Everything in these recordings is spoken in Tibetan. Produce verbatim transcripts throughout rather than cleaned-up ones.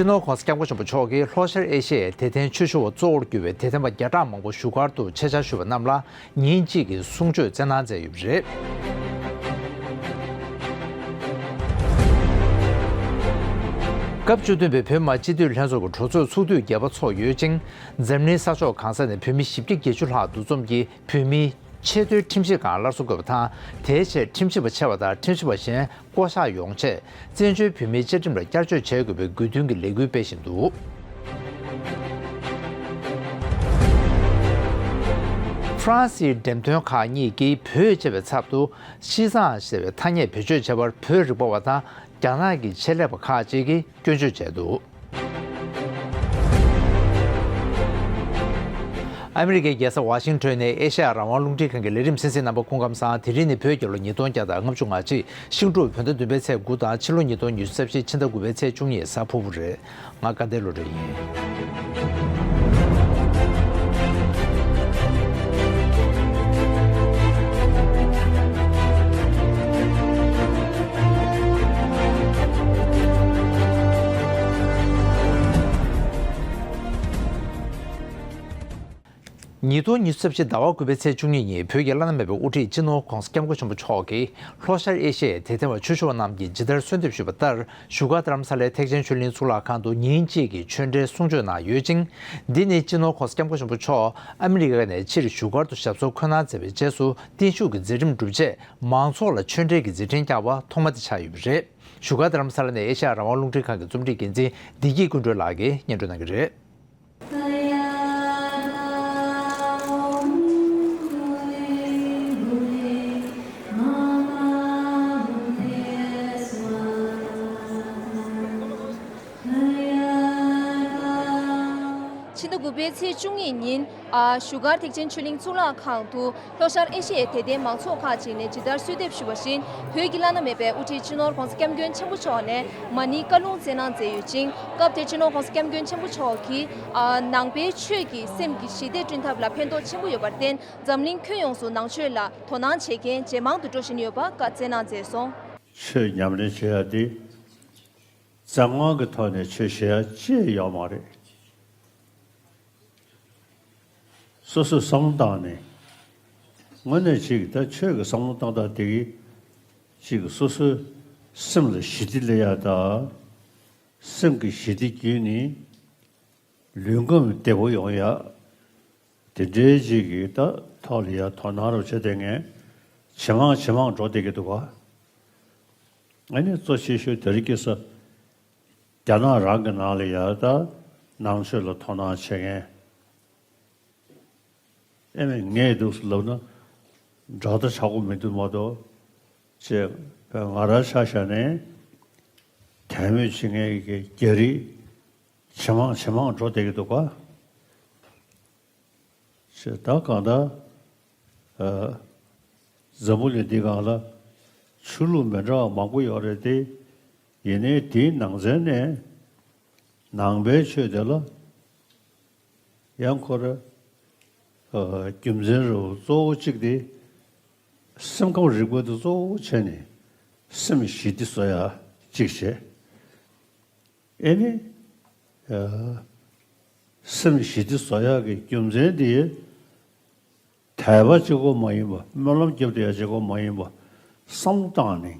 སྤྱི་ནོར་༧གོང་ས་༧སྐྱབས་མགོན་ཆེན་པོ་མཆོག་གིས་ལྷོ་ཤར་ཨེ་ཤི་ཡའི་དད་ལྡན་ཆོས་ཞུ་བ་གཙོ་བོར་གྱུར་པའི་དད་ལྡན་པ་བརྒྱ་ཕྲག་མང་པོ་བཞུགས་སྒར་དུ་ཆེད་བཅར་ཞུས་པ་རྣམས་ལ་ཉིན་གཅིག་གི་གསུང་ཆོས་སྩལ་གནང་མཛད་ཡོད་པ་རེད། སྐབས་བཅུ་བདུན་པའི་བོད་མི་མང་སྤྱི་འཐུས་ལྷན་ཚོགས་ཀྱི་གྲོས་ཚོགས་ཚོགས་དུས་བརྒྱད་པ་ཚོགས་ཡོད་ཅིང་། འཛམ་གླིང་ས་ཕྱོགས་གང་ས་ནས་བོད་མི་བཞི་བརྒྱ་བརྒྱད་ཅུ་ལྷག་འདུ་འཛོམས་ཀྱིས་བོད་མིའི་ཆེས་མཐོའི་ཁྲིམས་ཞིབ་ཁང་སླར་གསོ་དགོས་པ་དང་། དེའི་ཆེད་ཁྲིམས་ཞིབ་པ་ཆེ་བ་དང་ཁྲིམས་ཞིབ་པ་གཞན་བསྐོ་གཞག་ཡོང་ཆེད། བཙན་བྱོལ་བོད་མིའི་བཅའ་ཁྲིམས་ལ་བསྐྱར་བཅོས་བྱེད་དགོས་པའི་དགོས་འདུན་གྱི་ལས་འགུལ་སྤེལ་བཞིན་འདུག་ཧྥ་རན་སིའི་འགྲེམས་སྟོན་ཁང་གཉིས་ཀྱིས་བོད་ཅེས་པའི་ཚབ་ཏུ་ཤི་ཙང་ཞེས་པའི་ཐ་སྙད་བེད་སྤྱོད་བྱས་པར་བོད་རིག་པ་བ་དང་རྒྱ་ནག་གི་ཆེད་ལས་པ་ཁག་ཅིག་གིས་སྐྱོན་བརྗོད་བྱས་འདུག་ཨ་མི་རི་ཀའི་རྒྱལ་ས་ཝ་ཤིང་ཊོན་ནས་ཨེ་ཤ་ཡ་རང་དབང་རླུང་འཕྲིན་ཁང་གི་ལས་རིམ་གསན་གཟིགས་རྣམ་པ་སྐུ་ཁམས་བཟང་། དེ་རིང་ནི་བོད་རྒྱལ་ལོ་ཉིས་སྟོང་བརྒྱ་དང་ལྔ་བཅུ་ང་གཅིག་ཤིང་འབྲུག་བོད་ཟླ་བདུན་པའི་ཚེས་དགུ་དང་ཕྱི་ལོ་ཉིས་སྟོང་ཉི་ཤུ་རྩ་བཞི་ཕྱི་ཟླ་དགུ་པའི་ཚེས་བཅུ་གཉིས་གཟའ་ཕུར་བུ་རེད། ང་དགའ་ལྡན་བློ་གྲོས་ཡིན། ཉིས་སྟོང་ཉི་ཤུ་རྩ་བཞི་ཟླ་བ་དགུ་པའི་ཚེས་བཅུ་གཉིས་ཉིན་བོད་ཀྱི་བླ་ན་མེད་པའི་དབུ་ཁྲིད་སྤྱི་ནོར་༧གོང་ས་༧སྐྱབས་མགོན་ཆེན་པོ་མཆོག་གིས་ལྷོ་ཤར་ཨེ་ཤི་ཡའི་དད་ལྡན་པ་ཆོས་ཞུ་བ་རྣམས་ཀྱིས་ཇི་ལྟར་གསོལ་འདེབས་ཞུས་པ་ལྟར། བཞུགས་སྒར་རྡ་རམ་ས་ལའི་ཐེག་ཆེན་ཆོས་གླིང་གཙུག་ལག་ཁང་དུ་ཉིན་གཅིག་གི་ཆོས་འབྲེལ་གསུང་ཆོས་གནང་ཡོད་ཅིང་། འདི་ནི་སྤྱི་ནོར་༧གོང་ས་༧སྐྱབས་མགོན་ཆེན་པོ་མཆོག་ཨ་མི་རི་ཀ་ནས་ཕྱིར་བཞུགས་སྒར་དུ་ཞབས་སོར་འཁོད་གནང་མཛད་པའི་རྗེས་སུ་བརྟན་བཞུགས་ཀྱི་མཛད་རིམ་གྲུབ་རྗེས་མང་ཚོགས་ལ་ཆོས་འབྲེལ་གྱི་མཛད་འཕྲིན་བསྐྱངས་པ་ཐོག་མ་དེ་ཆགས་ཡོད་པ་རེད། བཞུགས་སྒར་རྡ་རམ་ས་ལ་ནས་ཨེ་ཤ་ཡ་རང་དབང་རླུང་འཕྲིན་ཁང་གི་རྩོམ་སྒྲིག་འགན་འཛིན་བདེ་སྐྱིད་ཀུན་སྒྲོན་ལགས་ཀྱིས་སྙན་སྒྲོན་གནང་གི་རེད། ཕྱི་ཟླ་དགུ་པའི་ཚེས་བཅུ་གཉིས་ཉིན། ཨ། བཞུགས་སྒར་ཐེག་ཆེན་ཆོས་གླིང་གཙུག་ལག་ཁང་དུ་ལྷོ་ཤར་ཨེ་ཤི་ཡའི་དད་ལྡན་མང་ཚོགས་ཁག་ཅིག་ནས་ཇི་ལྟར་གསོལ་འདེབས་ཞུས་པ་བཞིན། བོད་ཀྱི་བླ་ན་མེད་པའི་དབུ་ཁྲིད་སྤྱི་ནོར་༧གོང་ས་༧སྐྱབས་མགོན་ཆེན་པོ་མཆོག་ནས་མ་ཎིའི་བཀའ་ལུང་སྩལ་གནང་མཛད་ཡོད་ཅིང་། སྐབས་དེར་སྤྱི་ནོར་༧གོང་ས་༧སྐྱབས་མགོན་ཆེན་པོ་མཆོག་གིས། ཨ། ནང་པའི་ཆོས་ཀྱིས་སེམས་ཀྱི་ཞི་བདེ་བསྐྲུན་ཐབས་ལ་ཕན་ཐོགས་ཆེན་པོ་ཡོད་པར་བརྟེན། འཛམ་གླིང་ཁྱོན་ཡོངས་སུ་ནང་ཆོས་ལ་དོ་སྣང་བྱེད་མཁན་ཇེ་མང་དུ་འགྲོ་བཞིན་ཡོད་པ་བཀའ་སྩལ་གནང་མཛད་སོང་། ཆོས་ཉམས་ལེན་བྱེད་ཡ་དེ། བཙན་དབང་གི་ཐོག་ནས་ཆོས་བྱེད་ཡ་ཅི་ཡང་ཡོད་མ་རེད། སོ་སོའི་བསམ་བློ་བཏང་ནས། དངོས་གནས་ཅིག་ད་ཆོས་ཀྱི་བསམ་བློ་བཏང་སྟངས་དེ་གིས་ཅིག་སོ་སོའི་སེམས་ལ་ཞི་བདེ་སླེབས་ཡ་དང་། སེམས་ཀྱི་ཞི་བདེ་བརྒྱུད་ནས་ལུས་ཁམས་བདེ་པོ་ཡོང་ཡ། དེ་འདྲའི་ཅིག་གི་ད་ཐོག་ལ་ཡ་དོ་སྣང་རུ་བྱེད་བསྡད་མཁན་ཇེ་མང་ཇེ་མང་འགྲོ་བསྡད་ཀྱི་འདུག་ག་ཨ་ནི་གཙོ་ཆེ་ཤོས་དེ་རིང་ཁ་སང་རྒྱ་ནག་རང་གི་ནང་ལ་ཡ་ད་ནང་ཆོས་ལ་དོ་སྣང་བྱེད་མཁན། ཨེ་མས་ངས་འདུག་སེ་ལབ་ན་དྲག་ད་ཆགས་པོ་མི་འདུག་མ་གཏོགས། ཅེས་ང་རང་ཆ་བཞག་ནས་དད་མོས་བྱེད་མཁན་གྱི་རྒྱ་རིགས་ཇེ་མང་ཇེ་མང་འགྲོ་བསྡད་ཀྱི་འདུག་ག་ཅེས་ད་གང་ལྟར། ཨ། འཛམ་བུ་གླིང་འདི་སྒང་ལ་ཆོས་ལུགས་མི་འདྲ་བ་མང་པོ་ཡོད་རེད་དེ། ཡིན་ནའི་དེའི་ནང་ཚན་ནས་ནང་པའི་ཆོས་དེ་ལ་ཡང་ཁོ་ར། ཨ། རྒྱུ་མཚན་རུ་གཙོ་བོ་གཅིག་དེ་སེམས་ཁམས་རིག་པ་དེ་གཙོ་བོ་བྱས་ནས་སེམས་ཞི་བདེ་བཟོ་ཡ་གཅིག་བྱས། ཨེ་ནི། ཨ། སེམས་ཞི་བདེ་བཟོ་ཡག་གི་རྒྱུ་མཚན་དེ། དད་པ་གཅིག་པོ་མ་ཡིན་པ། སྨོན་ལམ་རྒྱབ་བསྡད་ཡག་གཅིག་པོ་མ་ཡིན་པ། བསམ་བློ་བཏང་ནས།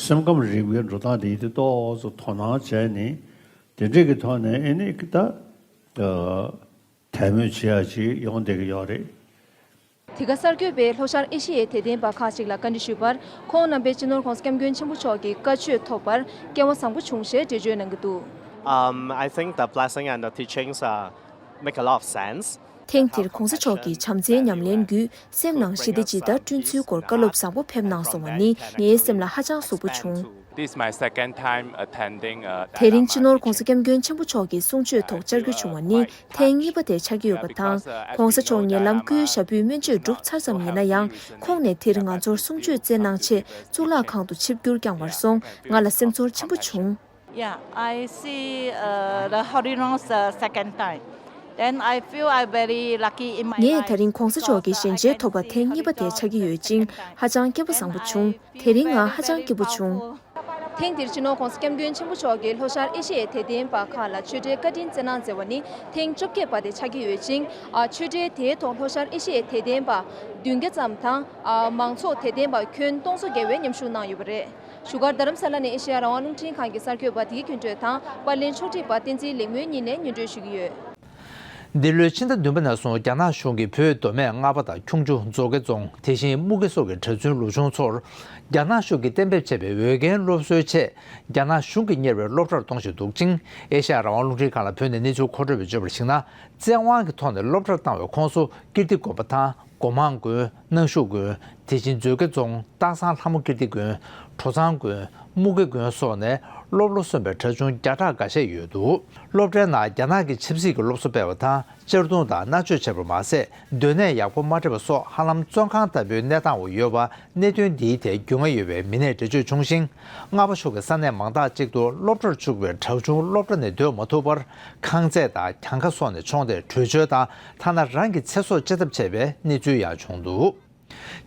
སེམས་ཁམས་རིག་པའི་འགྲོ་སྟངས་དེ་ཡིན་དུས་ཏོག་ཙམ་དོ་སྣང་བྱས་ནས། དེ་འདྲས་ཀྱི་ཐོག་ནས་ཨེ་ནི་ད། ཨ། དད་མོས་བྱེད་ཡག་ཅིག་ཡོང་བསྡད་ཀྱི་ཡོད་རེད། དེ་ག་གསར་འགོད་པས་ལྷོ་ཤར་ཨེ་ཤི་ཡའི་དད་ལྡན་པ་ཁག་ཅིག་ལ་བཀའ་འདྲི་ཞུས་པར། ཁོང་རྣམ་པས་སྤྱི་ནོར་༧གོང་ས་༧སྐྱབས་མགོན་ཆེན་པོ་མཆོག་གི་བཀའ་ཆོས་ཐོབ་པར་སྐལ་བ་བཟང་པོ་བྱུང་ཞེས་འགྲེལ་བརྗོད་གནང་གི་འདུག Um, I think the blessing and the teachings, uh, make a lot of sense. ཐེངས་འདིར་༧གོང་ས་མཆོག་གིས་བྱམས་བརྩེའི་ཉམས་ལེན་བརྒྱུད་སེམས་ནང་ཞི་བདེ་ཇི་ལྟར་བསྐྲུན་ཚུལ་སྐོར་བཀའ་སློབ་བཟང་པོ་ཕེབས་གནང་སོང་བ་ནི་ངའི་སེམས་ལ་ཧ་ཅང་ཟུག་པོ་བྱུང་། This is my second time attending, uh, དེ་རིང་སྤྱི་ནོར་༧གོང་ས་༧སྐྱབས་མགོན་ཆེན་པོ་མཆོག་གི་གསུང་ཆོས་ཐོག་བཅར་རྒྱུ་བྱུང་བ་ནི་ཐེངས་གཉིས་པ་དེ་ཆགས་ཀྱི་ཡོད་པ་དང་། ༧གོང་ས་མཆོག་ཉེ་ལམ་སྐུའི་ཞབས་པུས་སྨན་བཅོས་གྲུབ་ཚར་ཙམ་ཡིན་ན་ཡང་། ཁོང་ནས་དེར་ང་ཚོར་གསུང་ཆོས་སྩལ་གནང་ཆེད་གཙུག་ལག་ཁང་དུ་ཆིབས་བསྒྱུར་བསྐྱངས་པར་སོང་། ང་ལ་སེམས་ཚོར་ཆེན་པོ་བྱུང་། Yeah, I see, uh, the Holy Lands the second time. Then I feel I very lucky in my ངས་ད་རིང་༧གོང་ས་མཆོག་གི་ཞལ་མཇལ་ཐོབ་པ་ཐེངས་གཉིས་པ་དེ་ཆགས་ཀྱི་ཡོད་ཅིང་ཧ་ཅང་སྐལ་བ་བཟང་པོ་བྱུང་། དེ་རིང་ང་ཧ་ཅང་སྐྱིད་པོ་བྱུང་། ཐེངས་འདིར་སྤྱི་ནོར་༸གོང་ས་༸སྐྱབས་མགོན་ཆེན་པོ་མཆོག་གིས་ལྷོ་ཤར་ཨེ་ཤི་ཡའི་དད་ལྡན་པ་ཁག་ལ་ཆོས་འབྲེལ་བཀའ་དྲིན་བསྩལ་གནང་མཛད་པ་ནི་ཐེངས་བཅོ་བརྒྱད་པ་དེ་ཆགས་ཀྱི་ཡོད་ཅིང་། ཨ། ཆོས་འབྲེལ་དེའི་ཐོག་ལྷོ་ཤར་ཨེ་ཤི་ཡའི་དད་ལྡན་པ་བདུན་བརྒྱ་ཙམ་དང་། ཨ། མང་ཚོགས་དད་ལྡན་པ་ཁྱོན་སྟོང་ཚོ་བརྒལ་བས་མཉམ་ཞུགས་གནང་ཡོད་པ་རེད། བཞུགས་སྒར་རྡ་རམ་ས་ལ་ནས་ཨེ་ཤེ་ཡ་རང་དབང་རླུང་འཕྲིན་ཁང་གི་གསར་འགོད་པ་བདེ་སྐྱིད་ཀུན་གྲོལ་དང་པར་ལེན་ཕྱོགས་སྒྲིག་པ་བསྟན་འཛིན་ལེགས་སྨོན་གཉིས་ནས་སྙན་སྒྲོན་ཞུ་གི་ཡོད། འདི་ལོའི་ཕྱི་ཟླ་བདུན་པ་ནས་བཟུང་རྒྱ་ནག་གཞུང་གིས་བོད་མདོ་སྨད་རྔ་པ་དང་ཁྱུང་མཆུ་མཛོ་དགེ་རྫོང་། དེ་བཞིན་སྨུག་སྐྱེས་སོགས་ཀྱི་གྲྭ་བཙུན་ལོ་ཆུང་ཚོར་རྒྱ་ནག་གཞུང་གིས་གཏན་འབེབས་བྱས་པའི་འོས་འགན་སློབ་གསོའི་ཆེད་རྒྱ་ནག་གཞུང་གིས་གཉེར་བའི་སློབ་གྲྭར་གཏོང་བཞིན་འདུག་ཅིང་། ཨེ་ཤེ་ཡ་རང་དབང་རླུང་འཕྲིན་ཁང་ལ་བོད་ནས་གནས་ཚུལ་མཁོ་སྤྲོད་པས་བརྗོད་པར་གཞིགས་ན། བཙན་དབང་གི་ཐོག་ནས་སློབ་གྲྭར་བཏང་བའི་ཁོངས་སུ་ཀིརྟི་དགོན་པ་དང་། སྒོ་མང་དགོན། སྣང་ཤུགས་དགོན། དེ་བཞིན་མཛོད་དགེ་རྫོང་སྟག་ཚང་ལྷ་མོ་ཀིརྟི་དགོན། གྲོ་ཚང་དགོན། སྨུག་སྐྱེས་དགོན་སོགས་ནས་སློབ་ལོ་སོན་པའི་གྲྭ་ཆུང་བརྒྱ་ཕྲག་འགའ་ཤས་ཡོད་འདུག་སློབ་གྲྭའི་ནང་རྒྱ་ནག་གི་ཆབ་སྲིད་ཀྱི་སློབ་གསོ་སྤེལ་བ་དང་། གཅར་རྡུང་དང་མནར་གཅོད་བྱས་པར་མ་ཟད། སྡོད་གནས་ཡག་པོ་མ་སྤྲད་པ་སོགས་ཧ་ལམ་བཙོན་ཁང་ལྟ་བུའི་གནས་སྟངས་འོག་ཡོད་པ། གནད་དོན་འདིའི་ཐད་རྒྱུས་མངའ་ཡོད་པའི་མི་སྣས་འགྲེལ་བརྗོད་བྱུང་ཞིང་། རྔ་པ་ཕྱོགས་ཀྱི་ས་གནས་མང་དག་ཅིག་ཏུ་སློབ་གྲྭར་བཅུག་པའི་གྲྭ་ཆུང་སློབ་གྲྭ་ནས་སྡོད་མ་ཐུབ་པར། ཁང་བརྩེགས་དང་གྱང་ཁ་སོགས་ནས་མཆོངས་ཏེ་བྲོས་བྱོལ་དང་། ཐ་ན་རང་གི་ཚེ་སྲོག་བཅད་ཐབས་བྱས་པའི་གནས་ཚུལ་ཡང་བྱུང་འདུག་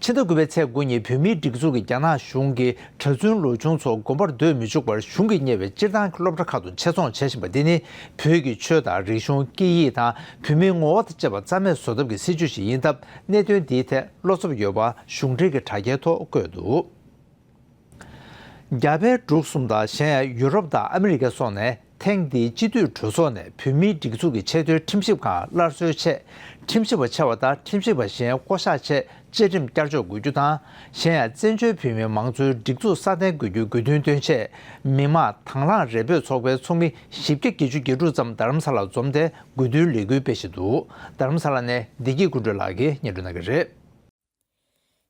ཕྱི་ཟླ་དགུ་པའི་ཚེས་དགུ་ཉིན་བོད་མིའི་སྒྲིག་འཛུགས་ཀྱིས་རྒྱ་ནག་གཞུང་གིས་གྲྭ་བཙུན་ལོ་ཆུང་ཚོ་དགོན་པར་སྡོད་མི་བཅུག་པར་གཞུང་གིས་གཉེར་བའི་སྤྱིར་བཏང་གི་སློབ་གྲྭ་ཁག་ཏུ་ཆེད་རྫོང་བྱེད་བཞིན་པ་འདི་ནི། བོད་ཀྱི་ཆོས་དང་རིག་གཞུང་། སྐད་ཡིག་དང་། བོད་མིའི་ངོ་བོ་དང་བཅས་པ་རྩ་མེད་བཟོ་ཐབས་ཀྱི་སྲིད་བྱུས་ཤིག་ཡིན་སྟབས། གནད་དོན་འདིའི་ཐད་བློ་འཚབ་ཡོད་པ་གཞུང་འབྲེལ་གྱི་དྲ་རྒྱའི་ཐོག་བཀོད་འདུག་རྒྱ་བལ་འབྲུག་གསུམ་དང་། གཞན་ཡང་ཡུ་རོབ་དང་ཨ་མི་རི་ཀ་སོགས་ནས་ཐེངས་འདིའི་སྤྱི་འཐུས་གྲོས་ཚོགས་ནས་བོད་མིའི་སྒྲིག་འཛུགས་ཀྱི་ཆེས་མཐོའི་ཁྲིམས་ཞིབ་ཁང་སླར་གསོའི་ཆེད། ཁྲིམས་ཞིབ་པ་ཆེ་བ་དང་ཁྲིམས་ཞིབ་པ་གཞན་བསྐོ་གཞག་ཆེད་བཅའ་ཁྲིམས་བསྐྱར་བཅོས་དགོས་རྒྱུ་དང་། གཞན་ཡང་བཙན་བྱོལ་བོད་མིའི་མང་གཙོའི་སྒྲིག་འཛུགས་སྲ་བརྟན་དགོས་རྒྱུའི་དགོས་འདུན་བཏོན་ཆེད། མི་དམངས་དང་བླངས་རེ་འབོད་ཚོགས་པའི་ཚོགས་མི་བཞི་བརྒྱ་བརྒྱད་ཅུ་གྱ་དྲུག་ཙམ་རྡ་རམ་ས་ལར་འཛོམས་ཏེ་དགོས་འདུན་ལས་འགུལ་སྤེལ་བཞིན་འདུག་རྡ་རམ་ས་ལ་ནས་བདེ་སྐྱིད་ཀུན་གྲོལ་ལགས་ཀྱིས་སྙན་སྒྲོན་གནང་གི་རེད།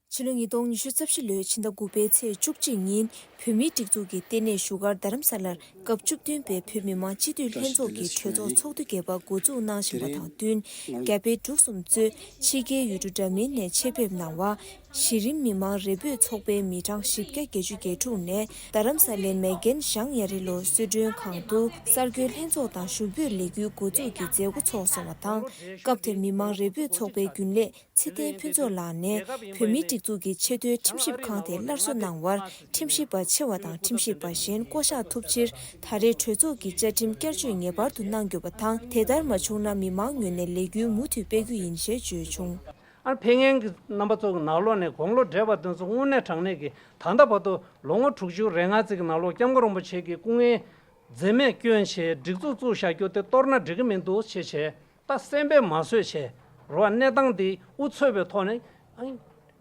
ཕྱི་ལོ་ཉིས་སྟོང་ཉི་ཤུ་རྩ་བཞི་ལོའི་ཕྱི་ཟླ་དགུ་པའི་ཚེས་བཅུ་གཅིག་ཉིན་བོད་མིའི་སྒྲིག་འཛུགས་ཀྱི་ལྟེ་གནས་བཞུགས་སྒར་རྡ་རམ་ས་ལར་སྐབས་བཅུ་བདུན་པའི་བོད་མི་མང་སྤྱི་འཐུས་ལྷན་ཚོགས་ཀྱི་གྲོས་ཚོགས་ཚོགས་འདུ་བརྒྱད་པ་འགོ་འཛུགས་གནང་བཞིན་པ་དང་བསྟུན། རྒྱ་བལ་འབྲུག་གསུམ་གཙོས་ཕྱི་རྒྱལ་ཡུལ་གྲུ་འདྲ་མིན་ནས་ཆེད་ཕེབས་གནང་བ། གཞི་རིམ་མི་མང་རེ་འབོད་ཚོགས་པའི་མི་གྲངས་བཞི་བརྒྱ་བརྒྱད་ཅུ་གྱ་དྲུག་ནས་རྡ་རམ་ས་ལའི་མེག་གྷན་ཞང་ཡ་རི་ལོ་གསོལ་མགྲོན་ཁང་དུ་གསར་འགོད་ལྷན་ཚོགས་དང་ཞུ་འབོད་ལས་འགུལ་འགོ་འཛུགས་ཀྱི་མཛད་སྒོ་ཚོགས་སོང་བ་དང་། སྐབས་དེར་མི་མང་རེ་འབོད་ཚོགས་པའི་རྒྱུན་ལས་ཚེ་བརྟན་ཕུན་ཚོགས་ལགས་ནས་བོད་མིའི་སྒྲིག་འཛུགས་ཀྱི་ཆེས་མཐོའི་ཁྲིམས་ཞིབ་ཁང་དེ་སླར་གསོ་གནང་བར་ཁྲིམས་ཞིབ་པ་ཆེ་བ་དང་ཁྲིམས་ཞིབ་པ་གཞན་བསྐོ་གཞག་ཐུབ་ཕྱིར་ད་རེས་གྲོས་ཚོགས་ཀྱི་བཅའ་ཁྲིམས་བསྐྱར་བཅོས་ངེས་པར་དུ་གནང་དགོས་པ་དང་། དེ་ལྟར་མ་བྱུང་ན་མི་མང་ངོས་ནས་ལས་འགུལ་མུ་མཐུད་སྤེལ་རྒྱུ་ཡིན་ཞེས་བརྗོད་བྱུང་། ཨ། ཕེབས་མཁན་གྱི་རྣམ་པ་ཚོ་གི་ནང་ལོགས་ནས་དགུང་ལོ་བགྲེས་པ་དེ་ཚོ་དངོས་གནས་དྲང་གནས་ཀྱི་ད་ལྟ་བར་དུ་ལོ་ངོ་དྲུག་ཅུ་རེ་ལྔ་ཙམ་གྱི་ནང་ལོགས་སྐྱབས་མགོན་རིན་པོ་ཆེ་གི་སྐུ་ངལ་འཛེམས་མེད་བསྐྱོན་བྱས་སྒྲིག་འཛུགས་བཙུགས་བཞག་རྒྱུ་དེ་གཏོར་ན་འགྲིག་གི་མི་འདུག་ཅེས་བྱས། ད་སེམས་པས་མ་བཟོད་བྱས་རོ། གནས་སྟངས་འདི་འུ་ཚོད་པའི་ཐོག་ནས། ཨ།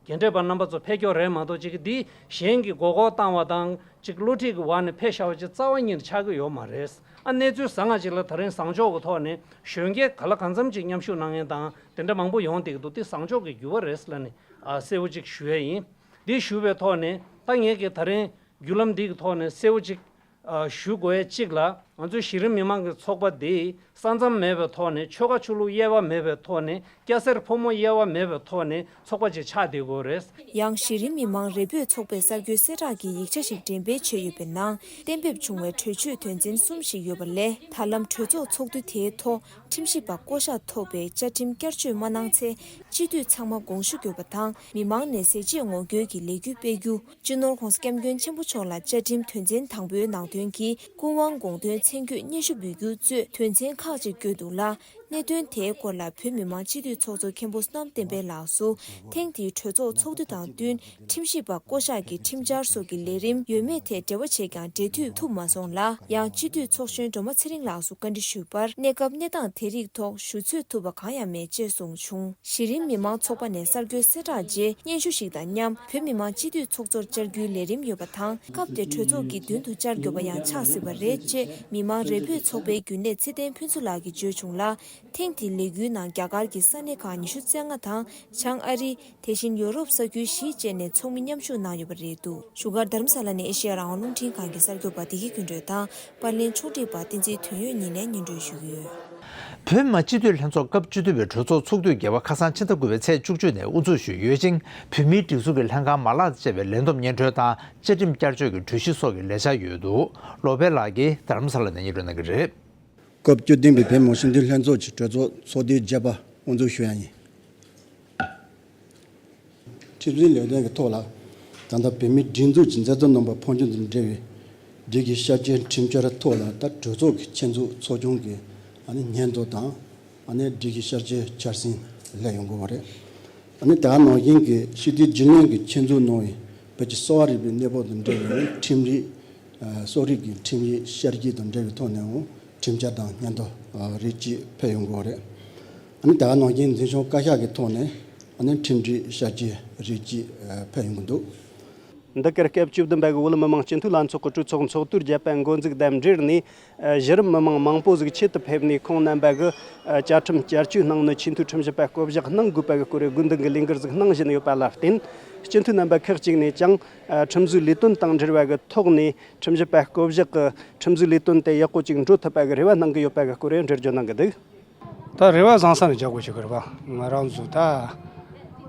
རྒན་གྲས་པ་རྣམ་པ་ཚོ་ཕེབས་སྐྱོར་རེད་མ་གཏོགས། ཅིག་འདི་གཞན་གྱིས་མགོ་སྐོར་བཏང་བ་དང་། ཅིག་བསླུ་བྲིད་ཀྱི་འོག་ནས་ཕེབས་བཞག་པ་ཅིག་རྩ་བ་ཉིད་ཆགས་ཀྱི་ཡོད་མ་རེད། ཨ། གནས་ཚུལ་བཟང་ང་ཅིག་ལ་ད་རིང་བཟང་ཕྱོགས་ཀྱི་ཐོག་ནས་གཞོན་སྐྱེས་ག་ལ་གང་འཚམ་ཅིག་མཉམ་ཞུགས་གནང་མཁན་དང་དེ་འདྲ་མང་པོ་ཡོང་བསྡད་ཀྱི་འདུག་དེ་བཟང་ཕྱོགས་ཀྱི་འགྱུར་བ་རེད་ལབ་ནས། ཨ། གསལ་བོ་ཅིག་ཞུ་ཡས་ཡིན། འདི་ཞུ་བའི་ཐོག་ནས་ད་ངས་ཀྱི་ད་རིང་བརྒྱུད་ལམ་འདི་གི་ཐོག་ནས་གསལ་བོ་ཅིག་ཨ། ཞུ་དགོས་ཡས་གཅིག་ལ། ང་ཚོའི་གཞི་རིམ་མི་མང་གི་ཚོགས་པ་འདི་ས་མཚམས་མེད་པའི་ཐོག་ནས། ཆོལ་ཁ་ཆོས་ལུགས་དབྱེ་བ་མེད་པའི་ཐོག་ནས། སྐྱ་སེར་ཕོ་མོ་དབྱེ་བ་མེད་པའི་ཐོག་ནས་ཚོགས་པ་ཅིག་ཆགས་བསྡད་དགོས་རེད། ཡང་གཞི་རིམ་མི་མང་རེ་འབོད་ཚོགས་པས་གསར་འགོད་གསལ་བསྒྲགས་ཀྱི་ཡིག་ཆ་ཞིག་འགྲེམས་སྤེལ་བྱས་ཡོད་པའི་ནང་། གཏན་འབེབས་བྱུང་བའི་གྲོས་ཆོད་དོན་ཚན་གསུམ་ཞིག་ཡོད་པ་ལས། ད་ལམ་གྲོས་ཚོགས་ཚོགས་དུས་དེའི་ཐོག་ཁྲིམས་ཞིབ་པ་བསྐོ་གཞག་ཐོབ་པའི་བཅའ་ཁྲིམས་བསྐྱར་བཅོས་མ་གནང་ཚེ། སྤྱི་འཐུས་ཚང་མ་དགོངས་ཞུ་དགོས་པ་དང་། མི་མང་ནས་ཟས་བཅད་ངོ་རྒོལ་གྱི་ལས་འགུལ་སྤེལ་རྒྱུ། སྤྱི་ནོར་༸གོང་ས་༸སྐྱབས་མགོན་ཆེན་པོ་མཆོག་ལ་བཅའ་ཁྲིམས་དོན་ཚན་དང་པོའི་ནང་དོན་གྱི་སྐུ་དབང་དགོངས་དོན་མཚན་བཀོད་སྙན་ཞུ་འབུལ་རྒྱུ་གཙོས་དོན་ཚན་ཁག་ཅིག་བཀོད་འདུག་ལ། གནད་དོན་དེའི་སྐོར་ལ་བོད་མི་མང་སྤྱི་འཐུས་ཚོགས་གཙོ་མཁན་པོ་བསོད་ནམས་བསྟན་འཕེལ་ལགས་སུ། ཐེངས་འདིའི་གྲོས་ཚོགས་ཚོགས་དུས་དང་བསྟུན། ཁྲིམས་ཞིབ་པ་བསྐོ་གཞག་གི་ཁྲིམས་འཆར་སོགས་ཀྱི་ལས་རིམ་ཡོད་མེད་ཐད་འབྲེལ་བ་བྱས་ཀྱང་འབྲེལ་མཐུད་ཐུབ་མ་སོང་ལ། ཡང་སྤྱི་འཐུས་ཚོགས་གཞོན་སྒྲོལ་མ་ཚེ་རིང་ལགས་སུ་བཀའ་འདྲི་ཞུས་པར། གནས་སྐབས་གནས་སྟངས་དེ་རིགས་ཐོག་ཞུ་ཚོད་ཐུབ་པ་གང་ཡང་མེད་ཅེས་གསུངས་བྱུང་། གཞི་རིམ་མི་མང་ཚོགས་པ་ནས་གསར་འགོད་གསལ་བསྒྲགས་རྗེས། སྙན་ཞུ་ཞིག་དང་མཉམ། བོད་མི་མང་སྤྱི་འཐུས་ཚོགས་གཙོར་བཅར་རྒྱུའི་ལས་རིམ་ཡོད་པ་དང་། སྐབས་དེར་གྲོས་ཚོགས་ཀྱི་མདུན་དུ་བཅར་དགོས་པ་ཡང་ཆགས་སྲིད་པ་རེད་ཅེས། མི་མང་རེ་འབོད་ཚོགས་པའི་རྒྱུན་ལས་ཚེ་བརྟན་ཕུན་ཚོགས་ལགས་ཀྱིས་བརྗོད་བྱུང་ལ། ཐེངས་འདིའི་ལས་འགུལ་ནང་རྒྱ་གར་གྱི་ས་གནས་ཁག་ཉི་ཤུ་རྩ་ལྔ་དང་། བྱང་ཨ་རི། དེ་བཞིན་ཡོ་རོབ་ས་ཁུལ་བཞི་བཅས་ནས་ཚོགས་མི་མཉམ་ཞུགས་གནང་ཡོད་པ་རེད་འདུག་བཞུགས་སྒར་རྡ་རམ་ས་ལ་ནས་ཨེ་ཤེ་ཡ་རང་དབང་རླུང་འཕྲིན་ཁང་གི་གསར་འགོད་པ་བདེ་སྐྱིད་ཀུན་གྲོལ་དང་། པར་ལེན་ཕྱོགས་སྒྲིག་པ་བསྟན་འཛིན་དོན་ཡོད་གཉིས་ནས་སྙན་སྒྲོན་ཞུ་གི་ཡོད། བོད་མི་མང་སྤྱི་འཐུས་ལྷན་ཚོགས་སྐབས་བཅུ་བདུན་པའི་གྲོས་ཚོགས་ཚོགས་དུས་བརྒྱད་པ་ཁ་སང་ཕྱི་ཟླ་དགུ་པའི་ཚེས་བཅུ་གཅིག་ནས་དབུ་འཛུགས་ཞུས་ཡོད་ཅིང་། བོད་མིའི་སྒྲིག་འཛུགས་ཀྱི་ལྷན་ཁང་མ་ལག་དང་བཅས་པའི་ལས་བསྡོམས་སྙན་སྒྲོན་དང་། བཅའ་ཁྲིམས་བསྐྱར་བཅོས་ཀྱི་གྲོས་གཞི་སོགས་ཀྱི་ལས་འཆར་ཡོད་འདུག་བློ་བྷེ་ལགས་ཀྱིས་རྡ་རམ་ས་ལ་ནས་སྙན་སྒྲོན་གནང་གི་རེད། སྐབས་བཅུ་བདུན་པའི་བོད་མི་མང་སྤྱི་འཐུས་ལྷན་ཚོགས་ཀྱི་གྲོས་ཚོགས་ཚོགས་དུས་བརྒྱད་པ་དབུ་འཛུགས་ཞུ་ཡ་ཡིན། ཁྲིམས་འཛིན་ལས་དོན་གྱི་ཐོག་ལ་ད་ལྟ་བོད་མིའི་སྒྲིག་འཛུགས་ཀྱི་མཛད་གཙོ་རྣམ་པ་འཕོ་འགྱུར་དང་འབྲེལ་བའི་ སྒྲིག་གཞི་བསྐྱར་བཅོས་ཁྲིམས་འཆར་ཐོག་ལ་ད་གྲོས་ཚོགས་ཀྱི་ཆེད་འཛུགས་ཚོགས་ཆུང་གི་ཨ་ནི་སྙན་ཐོ་དང་། ཨ་ནི་སྒྲིག་གཞི་བསྐྱར་བཅོས་འཆར་ཟིན་སླེབས་ཡོང་གི་ཡོད་རེད། ཨ་ནི་དེ་ག་ནང་བཞིན་གྱི་སྤྱི་འཐུས་རྒྱུན་ལས་ཀྱི་ཆེད་འཛུགས་གནང་བའི་བོད་ཀྱི་གསོ་བ་རིག་པའི་གནས་བབ་དང་འབྲེལ་བའི་ཁྲིམས་རིགས། ཨ་གསོ་རིག་གི་ཁྲིམས་རིགས་བསྐྱར་བཅོས་དང་འབྲེལ་བའི་ཐོག་ནས་འོང་ཁྲིམས་འཆར་དང་སྙན་ཐོ་ཨ་རིགས་གཅིག་ཕེབས་ཡོང་གི་ཡོད་རེད། ཨ་ནི་དེ་ག་ནང་བཞིན་འཛིན་སྐྱོང་བཀའ་ཤག་གི་ཐོག་ནས་ཨ་ནི་ཁྲིམས་སྒྲིག་བསྐྱར་བཅོས་རིགས་གཅིག་ཨ་ཕེབས་ཡོང་གི་འདུག་འདི་གར་སྐབས་བཅུ་བདུན་པ་གི་བོད་མི་མང་སྤྱི་འཐུས་ལྷན་ཚོགས་ཀྱི་གྲོས་ཚོགས་ཚོགས་དུས་བརྒྱད་པ་འགོ་འཛུགས་དང་འབྲེལ་ནས། ཨ་གཞི་རིམ་མི་མང་མང་པོ་ཟིག་ཆེད་དུ་ཕེབས་ནས་ཁོང་རྣམ་པ་གིས་ཨ་བཅའ་ཁྲིམས་བསྐྱར་བཅོས་གནང་ནི་ཆེས་མཐོའི་ཁྲིམས་ཞིབ་པ་བསྐོ་གཞག་གནང་དགོས་པ་གི་སྐོར་དགོས་འདུན་གྱི་ལས་འགུལ་ཟིག་གནང་བཞིན་ཡོད་པ་ལ་བརྟེན། སྤྱི་འཐུས་རྣམ་པ་ཁག་ཅིག་ནས་ཀྱང་ཨ་ཁྲིམས་བཟོའི་ལས་དོན་དང་འབྲེལ་བ་གི་ཐོག་ནས་ཁྲིམས་ཞིབ་པ་བསྐོ་གཞག་གིས་ཁྲིམས་བཟོའི་ལས་དོན་དེ་ཡག་པོ་ཅིག་འགྲོ་ཐུབ་པ་གི་རེ་བ་གནང་གི་ཡོད་པ་གི་སྐོར་འགྲེལ་བརྗོད་གནང་གི་འདུག་ད་རེ་བ་བཟང་ས་ནས་རྒྱག་དགོས་ཀྱི་རེད་པ། ང་རང་ཚོ་ད་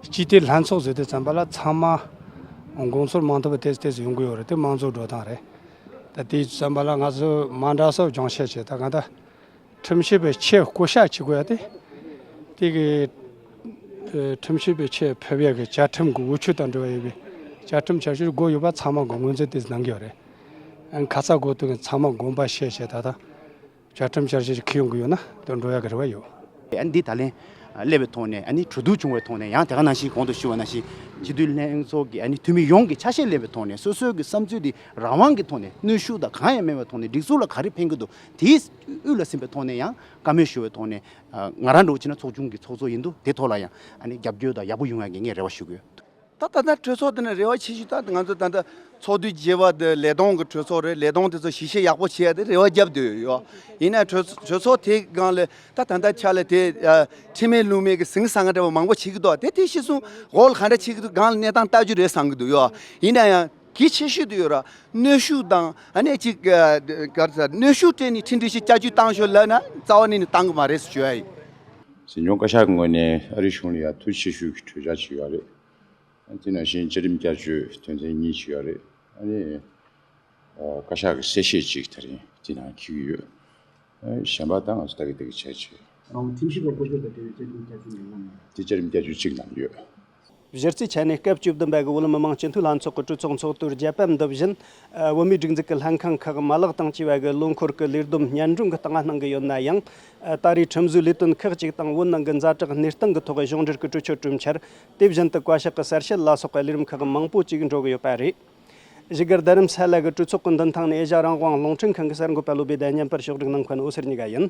སྤྱི་འཐུས་ལྷན་ཚོགས་ཟེར་དུས་ཙམ་པ་ལ་ཚང་མ་དགོངས་ཚུལ་མང་ཐུབ་པ་ཏོག་ཙམ་ཏོག་ཙམ་ཡོང་གི་ཡོད་རེད། དེ་མང་གཙོའི་འགྲོ་སྟངས་རེད། ད་དེ་ཙམ་པ་ལ་ང་ཚོ་མ་འདྲ་ས་སྦྱོང་བཤད་བྱས། ད་གང་ལྟར་ཁྲིམས་ཞིབ་པའི་ཆེད་བསྐོ་གཞག་བྱེད་དགོས་ཡ་དེ། དེ་གི་ཨ་ཁྲིམས་ཞིབ་པའི་ཆེད་ཕེབས་ཡ་གི་བཅའ་ཁྲིམས་ཀྱི་འོས་ཆོས་དང་འབྲེལ་བ་ཡོད་པའི་བཅའ་ཁྲིམས་བསྐྱར་བཅོས་དགོས་ཡོད་པ་ཚང་མ་གི་ངོས་འཛིན་དེ་གནང་གི་ཡོད་རེད། ཨ་ཁ་ཚ་དགོས་དུས་ཚང་མ་དགོངས་པ་བཞེས་བྱས། ད་ད་བཅའ་ཁྲིམས་བསྐྱར་བཅོས་ཤིག་འཁྱེར་ཡོང་གི་ཡོད་ན་དེ་འགྲོ་ཡ་གི་རེ་བ་ཡོད། ཨ་ནི་འདི་ད་ལན་སླེབས་པའི་ཐོག་ནས་ཨ་ནི་གྲོས་བསྡུར་བྱུང་བའི་ཐོག་ནས་ཡང་དེ་ག་ནང་བཞིན་གོང་དུ་ཞུ་བ་ནང་བཞིན་སྤྱི་འཐུས་ལྷན་ཚོགས་ཀྱི་ཨ་ནི་འཐུས་མི་ཡོངས་ཀྱི་ཆ་ཤས་སླེབས་པའི་ཐོག་ནས་སོ་སོའི་གི་བསམ་ཚུལ་འདི་རང་དབང་གི་ཐོག་ནས་གནོན་ཤུགས་དང་གང་ཡང་མེད་པའི་ཐོག་ནས་སྒྲིག་འཛུགས་ལ་ག་རེ་ཕན་གི་འདུག་དེའི་དབུས་ལ་ཟིན་པའི་ཐོག་ནས་ཡང་བཀའ་མོལ་ཞུ་བའི་ཐོག་ནས་ང་རང་འདྲ་བོ་བྱས་ན་ཚོགས་ཆུང་གི་ཚོགས་གཙོ་ཡིན་དུས་དེ་ཐོག་ལ་ཡང་ཨ་ནི་རྒྱབ་སྐྱོར་དང་ཡག་པོ་ཡོང་ཡ་གི་ངས་རེ་བ་ཞུ་གི་ཡོད། ད་ད་ལྟ་གྲོས་ཚོགས་དེ་ནས་རེ་བ་ཆེ་ཤོས་ད་ང་ཚོ་ད་ལྟ་ཚོགས་དུས་བརྗེ་བ་དེ་ལས་དོན་གྱི་གྲོས་ཚོགས་རེད། ལས་དོན་དེ་ཚོ་ཞིབ་བཤེར་ཡག་པོ་བྱེད་ཡ་དེ་རེ་བ་བརྒྱབ་བསྡད་ཡོད། ཡིན་ན་གྲོས་གྲོས་ཚོགས་དེའི་སྒང་ལ་ད་ད་ལྟ་ཆ་ལ་དེ་ཨ་ཁྲིམས་མེད་ལུགས་མེད་ཀྱི་ཟིང་ས་ང་འདྲ་བ་མང་པོ་བྱེད་ཀྱི་འདུག་དེ་དེ་ཤི་སོང་འོག་ལ་ག་འདྲ་བྱེད་ཀྱི་འདུག་སྒང་ལ་གནས་སྟངས་ལྟ་རྒྱུ་རེད་བསམ་གྱི་འདུག་ཡོད། ཡིན་ན་ཡང་གལ་ཆེ་ཤོས་དེ་ཡོད་ར་གནོན་ཤུགས་དང་ཨ་ནེ་གཅིག་ག་རེ་ཟེར་གནོན་ཤུགས་སྤྲད་ནས་ཁྲིམས་སྒྲིག་གཞི་བསྐྱར་བཅོས་བཏང་ཤོག་ལབ་ན་རྩ་བ་ནས་ནས་བཏང་གི་མ་རེད་ཟེར་ཞུ་ཡ་ཡིན། འཛིན་སྐྱོང་བཀའ་ཤག་གི་ངོས་ནས་ཨ་རིའི་གཞུང་ལ་ཡ་ཐུགས་རྗེ་ཆེ་ཞུ་གི་གྲོས་འཆར་ཅིག་ཡོད་རེད། དེ་ནང་བཞིན་བཅའ་ཁྲིམས་བསྐྱར་བཅོས་དོན་ཚན་གཉིས་ཅིག་ཡོད་རེད། ཨ་ནི་ཨ་བཀའ་ཤག་གི་གསལ་བཤད་ཅིག་ད་རིང་དེ་ནང་འཁྱེར་གྱི་ཡོད། ཨ་གཞན་པ་ད་ང་ཚོ་ལྟ་གི་ལྟ་གི་བྱས་བྱས། ཨ་ཁྲིམས་ཞིབ་པ་བསྐོ་གཞག་དང་འབྲེལ་བའི་བཅའ་ཁྲིམས་བསྐྱར་བཅོས་ཡིན་ན། དེ་བཅའ་ཁྲིམས་བསྐྱར་བཅོས་གཅིག་གནང་གི་ཡོད། གཞི་རྩའི་ཆ་ནས་སྐབས་བཅུ་བདུན་པ་གི་བོད་མི་མང་སྤྱི་འཐུས་ལྷན་ཚོགས་ཀྱི་གྲོས་ཚོགས་ཚོགས་དུས་བརྒྱད་པ་འདི་བཞིན། ཨ་བོད་མིའི་སྒྲིག་འཛུགས་ཀྱི་ལྷན་ཁང་ཁག་མ་ལག་དང་བཅས་པ་གི་ལོ་འཁོར་གྱི་ལས་བསྡོམས་སྙན་སྒྲོན་གྱི་སྟེང་གནང་གི་ཡོད་ན་ཡང་། ཨ་ད་རེས་ཁྲིམས་བཟོའི་ལས་དོན་ཁག་ཅིག་དང་བོད་ནང་གི་ཛ་དྲག་གནས་སྟངས་ཀྱི་ཐོག་གཞུང་འབྲེལ་གྱི་གྲོས་ཆོད་གྲོས་འཆར། དེ་བཞིན་དུ་བཀའ་ཤག་གི་གསལ་བཤད་ལ་སོགས་པའི་ལས་རིམ་ཁག་མང་པོ་ཅིག་འགྲོ་གི་ཡོད་པ་རེད། བཞུགས་སྒར་རྡ་རམ་ས་ལ་གི་གྲོས་ཚོགས་ཀྱི་མདུན་ཐང་ནས་ཨེ་ཤ་རང་དབང་རླུང་འཕྲིན་ཁང་གི་གསར་འགོད་པ་བློ་བྷེ་དང་མཉམ་པར་ཕྱོགས་སྒྲིག་གནང་མཁན་འོད་ཟེར་གཉིས་ཀ་ཡིན།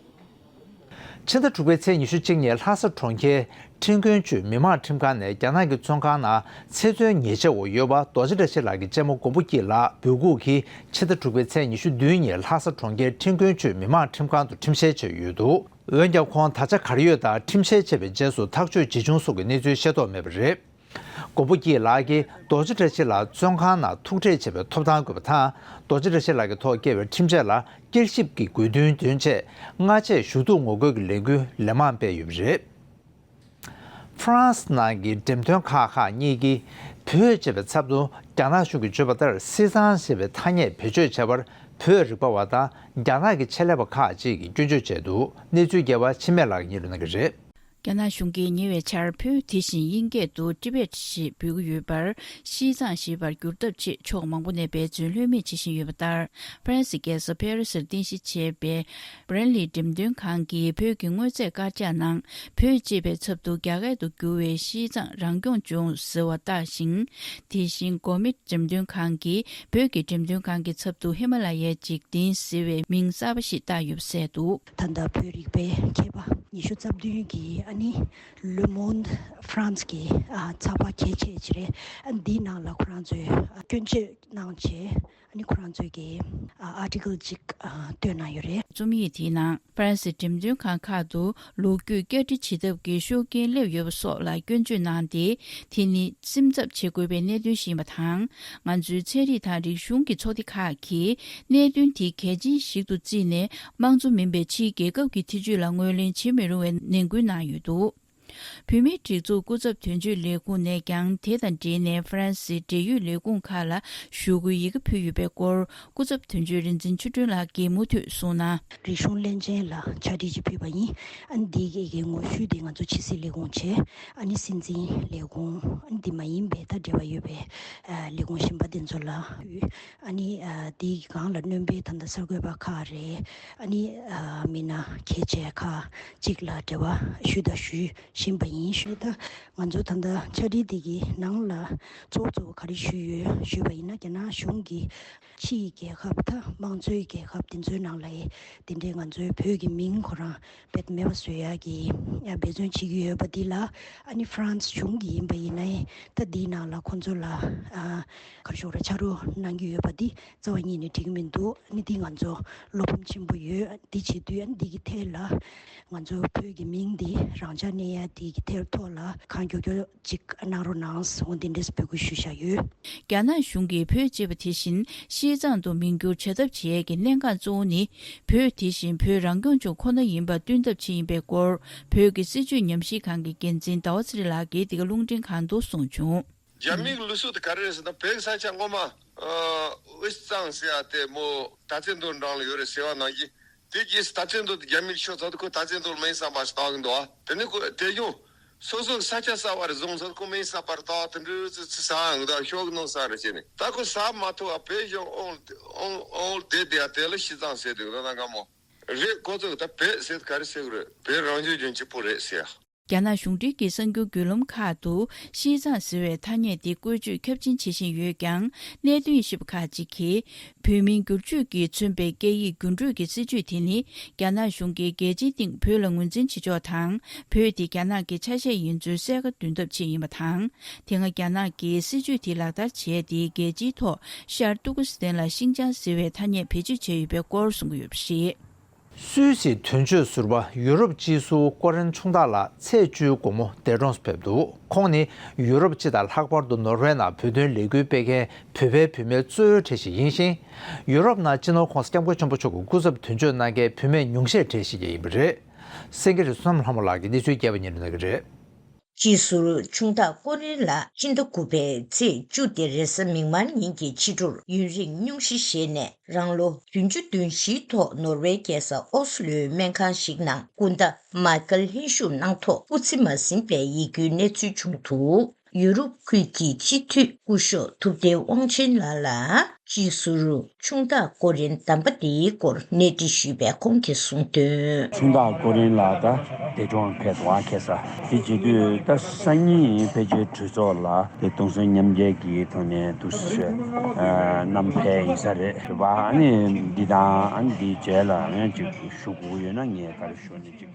ཕྱི་ཟླ་དྲུག་པའི་ཚེས་ཉི་ཤུ་གཅིག་ཉིན་ལྷ་ས་གྲོང་ཁྱེར་ཁྲིན་ཀོན་ཆུས་མི་དམངས་ཁྲིམས་ཁང་ནས་རྒྱ་ནག་གི་བཙོན་ཁང་ནང་ཚེ་བཙོན་ཉེས་ཆད་འོག་ཡོད་པ་རྡོ་རྗེ་བཀྲ་ཤིས་ལགས་ཀྱི་གཅེན་མོ་མགོན་པོ་སྐྱིད་ལགས་འབོད་འགུག་གིས་ཕྱི་ཟླ་དྲུག་པའི་ཚེས་ཉི་ཤུ་བདུན་ཉིན་ལྷ་ས་གྲོང་ཁྱེར་ཁྲིན་ཀོན་ཆུས་མི་དམངས་ཁྲིམས་ཁང་དུ་ཁྲིམས་བཤེར་བྱས་ཡོད་འདུག་འོན་ཀྱང་ཁོང་ད་ཆ་གར་ཡོད་དང་ཁྲིམས་བཤེར་བྱས་པའི་རྗེས་སུ་ཐག་གཅོད་ཇི་བྱུང་སོགས་ཀྱི་གནས་ཚུལ་ཤེས་རྟོགས་མེད་པ་རེད། མགོན་པོ་སྐྱིད་ལགས་ཀྱིས་རྡོ་རྗེ་བཀྲ་ཤིས་ལགས་བཙོན་ཁང་ནང་ཐུག་འཕྲད་བྱས་པའི་ཐོབ་ཐང་དགོས་པ་དང་། རྡོ་རྗེ་བཀྲ་ཤིས་ལགས་ཀྱི་ཐོག་བཀལ་བའི་ཁྲིམས་ཆད་ལ་བསྐྱར་ཞིབ་ཀྱི་དགོས་འདུན་འདོན་ཆེད་སྔ་རྗེས་ཞུ་གཏུག་ངོ་རྒོལ་གྱི་ལས་འགུལ་ལན་མང་སྤེལ་ཡོད་པ་རེད། ཧྥ་རན་སི་ནང་གི་འགྲེམས་སྟོན་ཁང་ཁག་གཉིས་ཀྱིས་བོད་ཅེས་པའི་ཚབ་ཏུ་རྒྱ་ནག་གཞུང་གིས་བརྗོད་པ་ལྟར་སི་ཙང་ཞེས་པའི་ཐ་སྙད་བེད་སྤྱོད་བྱས་པར་བོད་རིག་པ་བ་དང་རྒྱ་ནག་གི་ཆེད་ལས་པ་ཁག་ཅིག་གིས་སྐྱོན་བརྗོད་བྱས་འདུག་གནས་ཚུལ་རྒྱས་པ་འཆི་མེད་ལགས་ཀྱིས་སྙན་སྒྲོན་གནང་གི་རེད། རྒྱ་ནག་གཞུང་གིས་ཉེ་བའི་ཆར་བོད་དེ་བཞིན་དབྱིན་སྐད་དུ་Tibet ཞེས་འབོད་ཀྱི་ཡོད་པར་ཤིས་ཙང་ཞེས་པར་བསྒྱུར་ཐབས་ཆེད་ཕྱོགས་མང་པོ་ནས་འབད་བརྩོན་ལྷོད་མེད་བྱེད་བཞིན་ཡོད་པ་ལྟར། ཧྥ་རན་སིའི་རྒྱལ་ས་ཕེ་རི་སིར་རྟེན་གཞི་བྱས་པའི་Burnley འགྲེམས་སྟོན་ཁང་གིས་བོད་ཀྱི་དངོས་རྫས་དཀར་ཆག་ནང་བོད་ཅེས་པའི་ཚབ་ཏུ་རྒྱ་སྐད་དུ་བསྒྱུར་བའི་ཤིས་ཙང་རང་སྐྱོང་ལྗོངས་ཟེར་བ་བཏགས་ཤིང་། དེ་བཞིན་Gourmet འགྲེམས་སྟོན་ཁང་གིས་བོད་ཀྱི་འགྲེམས་སྟོན་ཁང་གི་ཚབ་ཏུ་ཧི་མ་ལ་ཡའི་འཇིག་རྟེན་ཟེར་བའི་མིང་གསར་པ་ཞིག་བཏགས་ཡོད་པ་གསལ་འདུག་ད་ལྟ་བོད་རིག་པའི་མཁས་པ་ཉི་ཤུ་རྩ་བདུན་གྱིས་ཨ་ནི་Le Monde France གི་ཨ་ཚགས་པར་གལ་ཆེ་ཅིག་རེད། ཨ་འདིའི་ནང་ལ་ཁོ་རང་ཚོས་ཨ་སྐྱོན་བརྗོད་གནང་བྱས་ཨ་ནི་ཁོ་རང་ཚོས་ཀྱི་ཨ་article གཅིག་ཨ་བཏོན་གནང་ཡོད་རེད། རྩོམ་ཡིག་དེའི་ནང་ཧྥ་རན་སི་འགྲེམས་སྟོན་ཁང་ཁག་ཏུ་ལོ་རྒྱུས་བསྐྱར་སྒྲིག་བྱེད་ཐབས་ཀྱི་ཤུགས་རྐྱེན་སླེབས་ཡོད་པ་སོགས་ལ་སྐྱོན་བརྗོད་གནང་སྟེ། དེ་ནི་སེམས་འཚབ་བྱེད་དགོས་པའི་གནད་དོན་ཞིག་ཡིན་པ་དང་། ང་ཚོའི་ཚན་རིག་དང་རིག་གཞུང་གི་ཚོགས་སྡེ་ཁག་གིས་གནད་དོན་དེ་གལ་ཆེན་ཞིག་ཏུ་བརྩིས་ནས། དམངས་གཙོ་མིན་པའི་ཕྱིའི་རྒྱལ་ཁབ་ཀྱི་ཐེ་ཇུས་ལ་ངོས་ལེན་བྱེད་མི་རུང་བའི་ནན་སྐུལ་གནང་ཡོད་འདུག་བོད་མིའི་སྒྲིག་འཛུགས་སྐུ་ཚབ་དོན་གཅོད་ལས་ཁུངས་ནས་ཀྱང་དེ་དང་འབྲེལ་ནས་ཧྥ་རན་སིའི་འབྲེལ་ཡོད་ལས་ཁུངས་ཁག་ལ་ཞུ་སྐུལ་ཡི་གེ་ཕུལ་ཡོད་པའི་སྐོར་སྐུ་ཚབ་དོན་གཅོད་རིག་འཛིན་ཆོས་སྒྲོན་ལགས་ཀྱིས་མུ་མཐུད་གསུངས་ན། རིག་གཞུང་བློན་ཆེན་ལ་ཕྱག་བྲིས་ཅིག་ཕུལ་བ་ཡིན། ཨ་ནི་འདི་གའི་གི་ངོ་བཤུས་དེ་ང་ཚོ་ཕྱི་སྲིད་ལས་ཁུངས་བྱས། ཨ་ནི་སྲིད་འཛིན་ལས་ཁུངས། ཨ་ནི་འདི་མ་ཡིན་པའི་ད་འབྲེལ་བ་ཡོད་པའི་ཨ་ལས་ཁུངས་གཞན་པ་དེ་ཚོ་ལ་ཕུལ། ཨ་ནི་ཨ་དེའི་སྒང་ལ་སྣོན་པའི་ད་ལྟ་གསར་འགོད་པ་ཁག་རེད། ཨ་ནི་ཨ་མི་སྣ་གལ་ཆེ་ཁག་ཅིག་ལ་འབྲེལ་བ་ཞུས་དང་ཞུ་བཞིན་པ་ཡིན། ཞུས་ད་ང་ཚོ་ད་ལྟ་ཕྱག་བྲིས་དེ་གི་ནང་ལ་གཙོ་བོ་གཙོ་བོ་ག་རེ་ཞུས་ཡོད་ཞུས་པ་ཡིན་ན། རྒྱ་ནག་གཞུང་གིས་ཕྱི་ཡི་རྒྱལ་ཁབ་དང་དམངས་གཙོའི་རྒྱལ་ཁབ་དེ་ཚོའི་ནང་ལ་ཡི་དེ་འདྲའི་ང་ཚོའི་བོད་ཀྱི་མིང་ཁོ་རང་རྦད་མེད་པ་བཟོ་ཡག་གི་འབད་བརྩོན་བྱེད་ཀྱི་ཡོད་པ་འདི་ལ། ཨ་ནི་ཧྥ་རན་སི་གཞུང་གིས་ཡིན་པ་ཡིན་ན་ཡང་ད་འདིའི་ནང་ལ་ཁོང་ཚོ་ལ་ཨ་ག་རེ་ཞུ་དགོས་རེད། ཕྱག་རོགས་གནང་གི་ཡོད་པ་འདི་རྩ་བ་ཉིད་ནས་འགྲིག་གི་མི་འདུག་ཨ་ནི་འདི་ང་ཚོ་བློ་ཕམ་ཆེན་པོ་ཡོད། འདི་བྱེད་དུས་ཨ་ནི་འདི་གི་ཐད་ལ་ང་ཚོ་བོད་ཀྱི་མིང་འདི་རང་འཇགས་གནས་ཡ་འདི་གི་ཐད་ཐོག་ལ་གང་མགྱོགས་མགྱོགས་ཅིག་གནང་རོགས་གནང་ཟེར་འོ་འདི་འདྲས་འབོད་སྐུལ་ཞུས་བཞག་ཡོད། རྒྱ་ནག་གཞུང་གིས་བོད་ཅེས་པ་དེ་བཞིན་ཤིས་ཙང་དུ་མིང་བསྒྱུར་བྱ་ཐབས་བྱེད་ཡས་ཀྱི་གནད་འགག་གཙོ་བོ་ནི། བོད་དེ་བཞིན་བོད་རང་སྐྱོང་ལྗོངས་ཁོ་ན་ཡིན་པ་སྟོན་ཐབས་ཆེད་ཡིན་པའི་སྐོར། བོད་ཀྱི་སྲིད་བྱུས་ཉམས་ཞིབ་ཁང་གི་འགན་འཛིན་ཟླ་བ་ཚེ་རིང་ལགས་ཀྱིས་འདི་ག་རླུང་འཕྲིན་ཁང་དུ་གསུངས་བྱུང་། རྒྱ་མིའི་ལུགས་སྲོལ་དེ་ག་རེ་རེད་ཟེར་ན། བོད་ཀྱི་ས་ཆ་ངོ་མ་དབུས་གཙང་ཟེར་ཡ་དེ་མོ་ད་ཚེ་མདོ་འགྲམ་ལ་ཡོད་རེད་ཟེར་བ་ནང་བཞིན། དེ་རྗེས་སུ་ད་ཚེ་མདོ་དེ་རྒྱ་མིར་ཤོར་ཚར་དུས་ཁོས་ད་ཚེ་མདོ་ལ་མིང་གསར་པ་ཞིག་བཏགས་ཀྱི་འདུག་ཨ། དེ་ནི་ཁོས་དེ་བྱུང་། སོ་སོ་གི་ས་ཆ་གསར་པ་རེ་བཟུང་ཚར་ཁོ་མིང་གསར་པར་བཏགས། དེ་འདྲའི་ཚེ་ཚེ་ས་ཡང་ད་ཤོག་གི་ནང་ས་རེ་བྱས་ནས་ད་ཁོ་ས་མ་ཐོབ་པ་བོད་གཞུང་ཨོང་ཨོང་ཨོང་བསྡད་བསྡད་ཡ་དེ་ལ་ཤིས་ཙང་ཟེར་འདུག་ད་ད་ག་མོ་རེད། ཁོ་ཚོ་གི་ད་བོད་ཟེར་ག་རེ་ཟེར་གི་རེད། བོད་རང་སྐྱོང་ལྗོངས་གཅིག་པུ་རེད་ཟེར་ཡ། རྒྱ་ནག་གཞུང་འབྲེལ་གྱི་གསར་འགྱུར་བརྒྱུད་ལམ་ཁག་ཏུ་ཤིས་ཙང་ཟེར་བའི་ཐ་སྙད་འདི་བཀོལ་སྤྱོད་ཁྱབ་ཆེན་བྱེད་བཞིན་ཡོད་ཀྱང་། གནད་དོན་ཞིབ་པ་ཁག་ཅིག་གིས། བོད་མིང་བསྒྱུར་བཅོས་ཀྱིས་མཚོན་པའི་སྐད་ཡིག་འགྱུར་འགྲོས་ཀྱི་སྲིད་བྱུས་དེ་ནི། རྒྱ་ནག་གཞུང་གིས་རྒྱལ་སྤྱིའི་སྟེང་བོད་ལ་ངོས་འཛིན་བྱེད་ཕྱོགས་དང་། བོད་དེ་རྒྱ་ནག་གི་ཆ་ཤས་ཡིན་ཚུལ་གསལ་ཁ་འདོན་ཐབས་ཆེད་ཡིན་པ་དང་། དེ་སྔ་རྒྱ་ནག་གིས་སྲིད་བྱུས་དེ་ལག་བསྟར་བྱས་ཏེ། རྒྱལ་སྤྱིའི་ཐོག་ཤར་ཏུར་ཀི་སི་ཐན་ལ་ཤིང་ཅང་ཟེར་བའི་ཐ་སྙད་བེད་སྤྱོད་བྱས་ཡོད་པའི་སྐོར་གསུང་གི་ཡོད་པ་རེད། སུད་སིའི་དོན་གཅོད་ཟུར་པ་ཡུ་རོབ་སྤྱི་ཟུར་ཀོ་རེན་ཆུང་བདག་ལགས་ཚེས་བཅུའི་དགོང་མོ་འདས་གྲོངས་སུ་ཕེབས་འདུག་ཁོང་ནི་ཡུ་རོབ་སྤྱི་དང་ལྷག་པར་དུ་ནོར་ཝེ་ནང་བོད་དོན་ལས་འགུལ་སྤེལ་མཁན་བོད་པའི་བུད་མེད་གཙོ་བོའི་གྲས་ཤིག་ཡིན་ཞིང་། ཡུ་རོབ་ནང་སྤྱི་ནོར་༸གོང་ས་༸སྐྱབས་མགོན་ཆེན་པོ་མཆོག་གི་སྐུ་ཚབ་དོན་གཅོད་གནང་མཁན་བུད་མེད་ཉུང་ཤས་གྲས་ཤིག་ཀྱང་ཡིན་པ་རེད། སེང་གེ་རི་བསོད་ནམས་ལྷ་མོ་ལགས་ཀྱིས་གནས་ཚུལ་རྒྱས་པ་སྙན་སྒྲོན་གནང་གི་རེད། སྤྱི་ཟུར་ཆུང་བདག་ཀོ་རེན་ལགས་སྤྱི་ཟླ་དགུ་པའི་ཚེས་བཅུ་སྟེ་རེས་གཟའ་མིག་དམར་ཉིན་གྱི་ཕྱི་དྲོར་ཡུན་རིང་སྙུང་གཞི་བཞེས་ནས་རང་ལོ་བདུན་ཅུ་དོན་བཞིའི་ཐོག་ནོར་ཝེ་རྒྱལ་ས་ཨོ་སི་ལོའི་སྨན་ཁང་ཞིག་ནང་སྐུ་ཟླ་མཱི་ཀལ་ལྷན་ཞུགས་གནང་ཐོག་སྐུ་ཚེ་མ་ཟིན་པའི་ཡིད་སྐྱོའི་གནས་ཚུལ་བྱུང་འདུག་ཡུ་རོབ་ཁུལ་གྱི་སྤྱི་འཐུས་སྐུ་ཞབས་ཐུབ་བསྟན་དབང་ཆེན་ལགས་ལ་སྤྱི་ཟུར་ཆུང་བདག་ཀོ་རེན་དམ་པ་དེའི་སྐོར་གནས་འདྲི་ཞུས་པས་ཁོང་གིས་གསུངས་དོན། ཆུང་བདག་ཀོ་རེན་ལགས་ད་འདས་གྲོངས་ཕེབས་འདུག་ཨ། ཁ་སང་དེ་བྱེད་དུས་ད་སང་ཉིན་ཕལ་ཆེར་གྲོས་ཚོགས་ལ་དེ་གདུང་སེམས་མཉམ་སྐྱེད་ཀྱི་ཐོག་ནས་དུ་བསྣམས་ཕེབས་ཡིན་ས་རེད། རེད་པ། ཨ་ནི་འདི་དང་ཨ་ནི་འདིའི་རྗེས་ལ་ཡང་ཅིག་ཞུ་དགོས་ཡོད་ན་ངས་ག་རེ་ཞུ་ནི་ཅིག་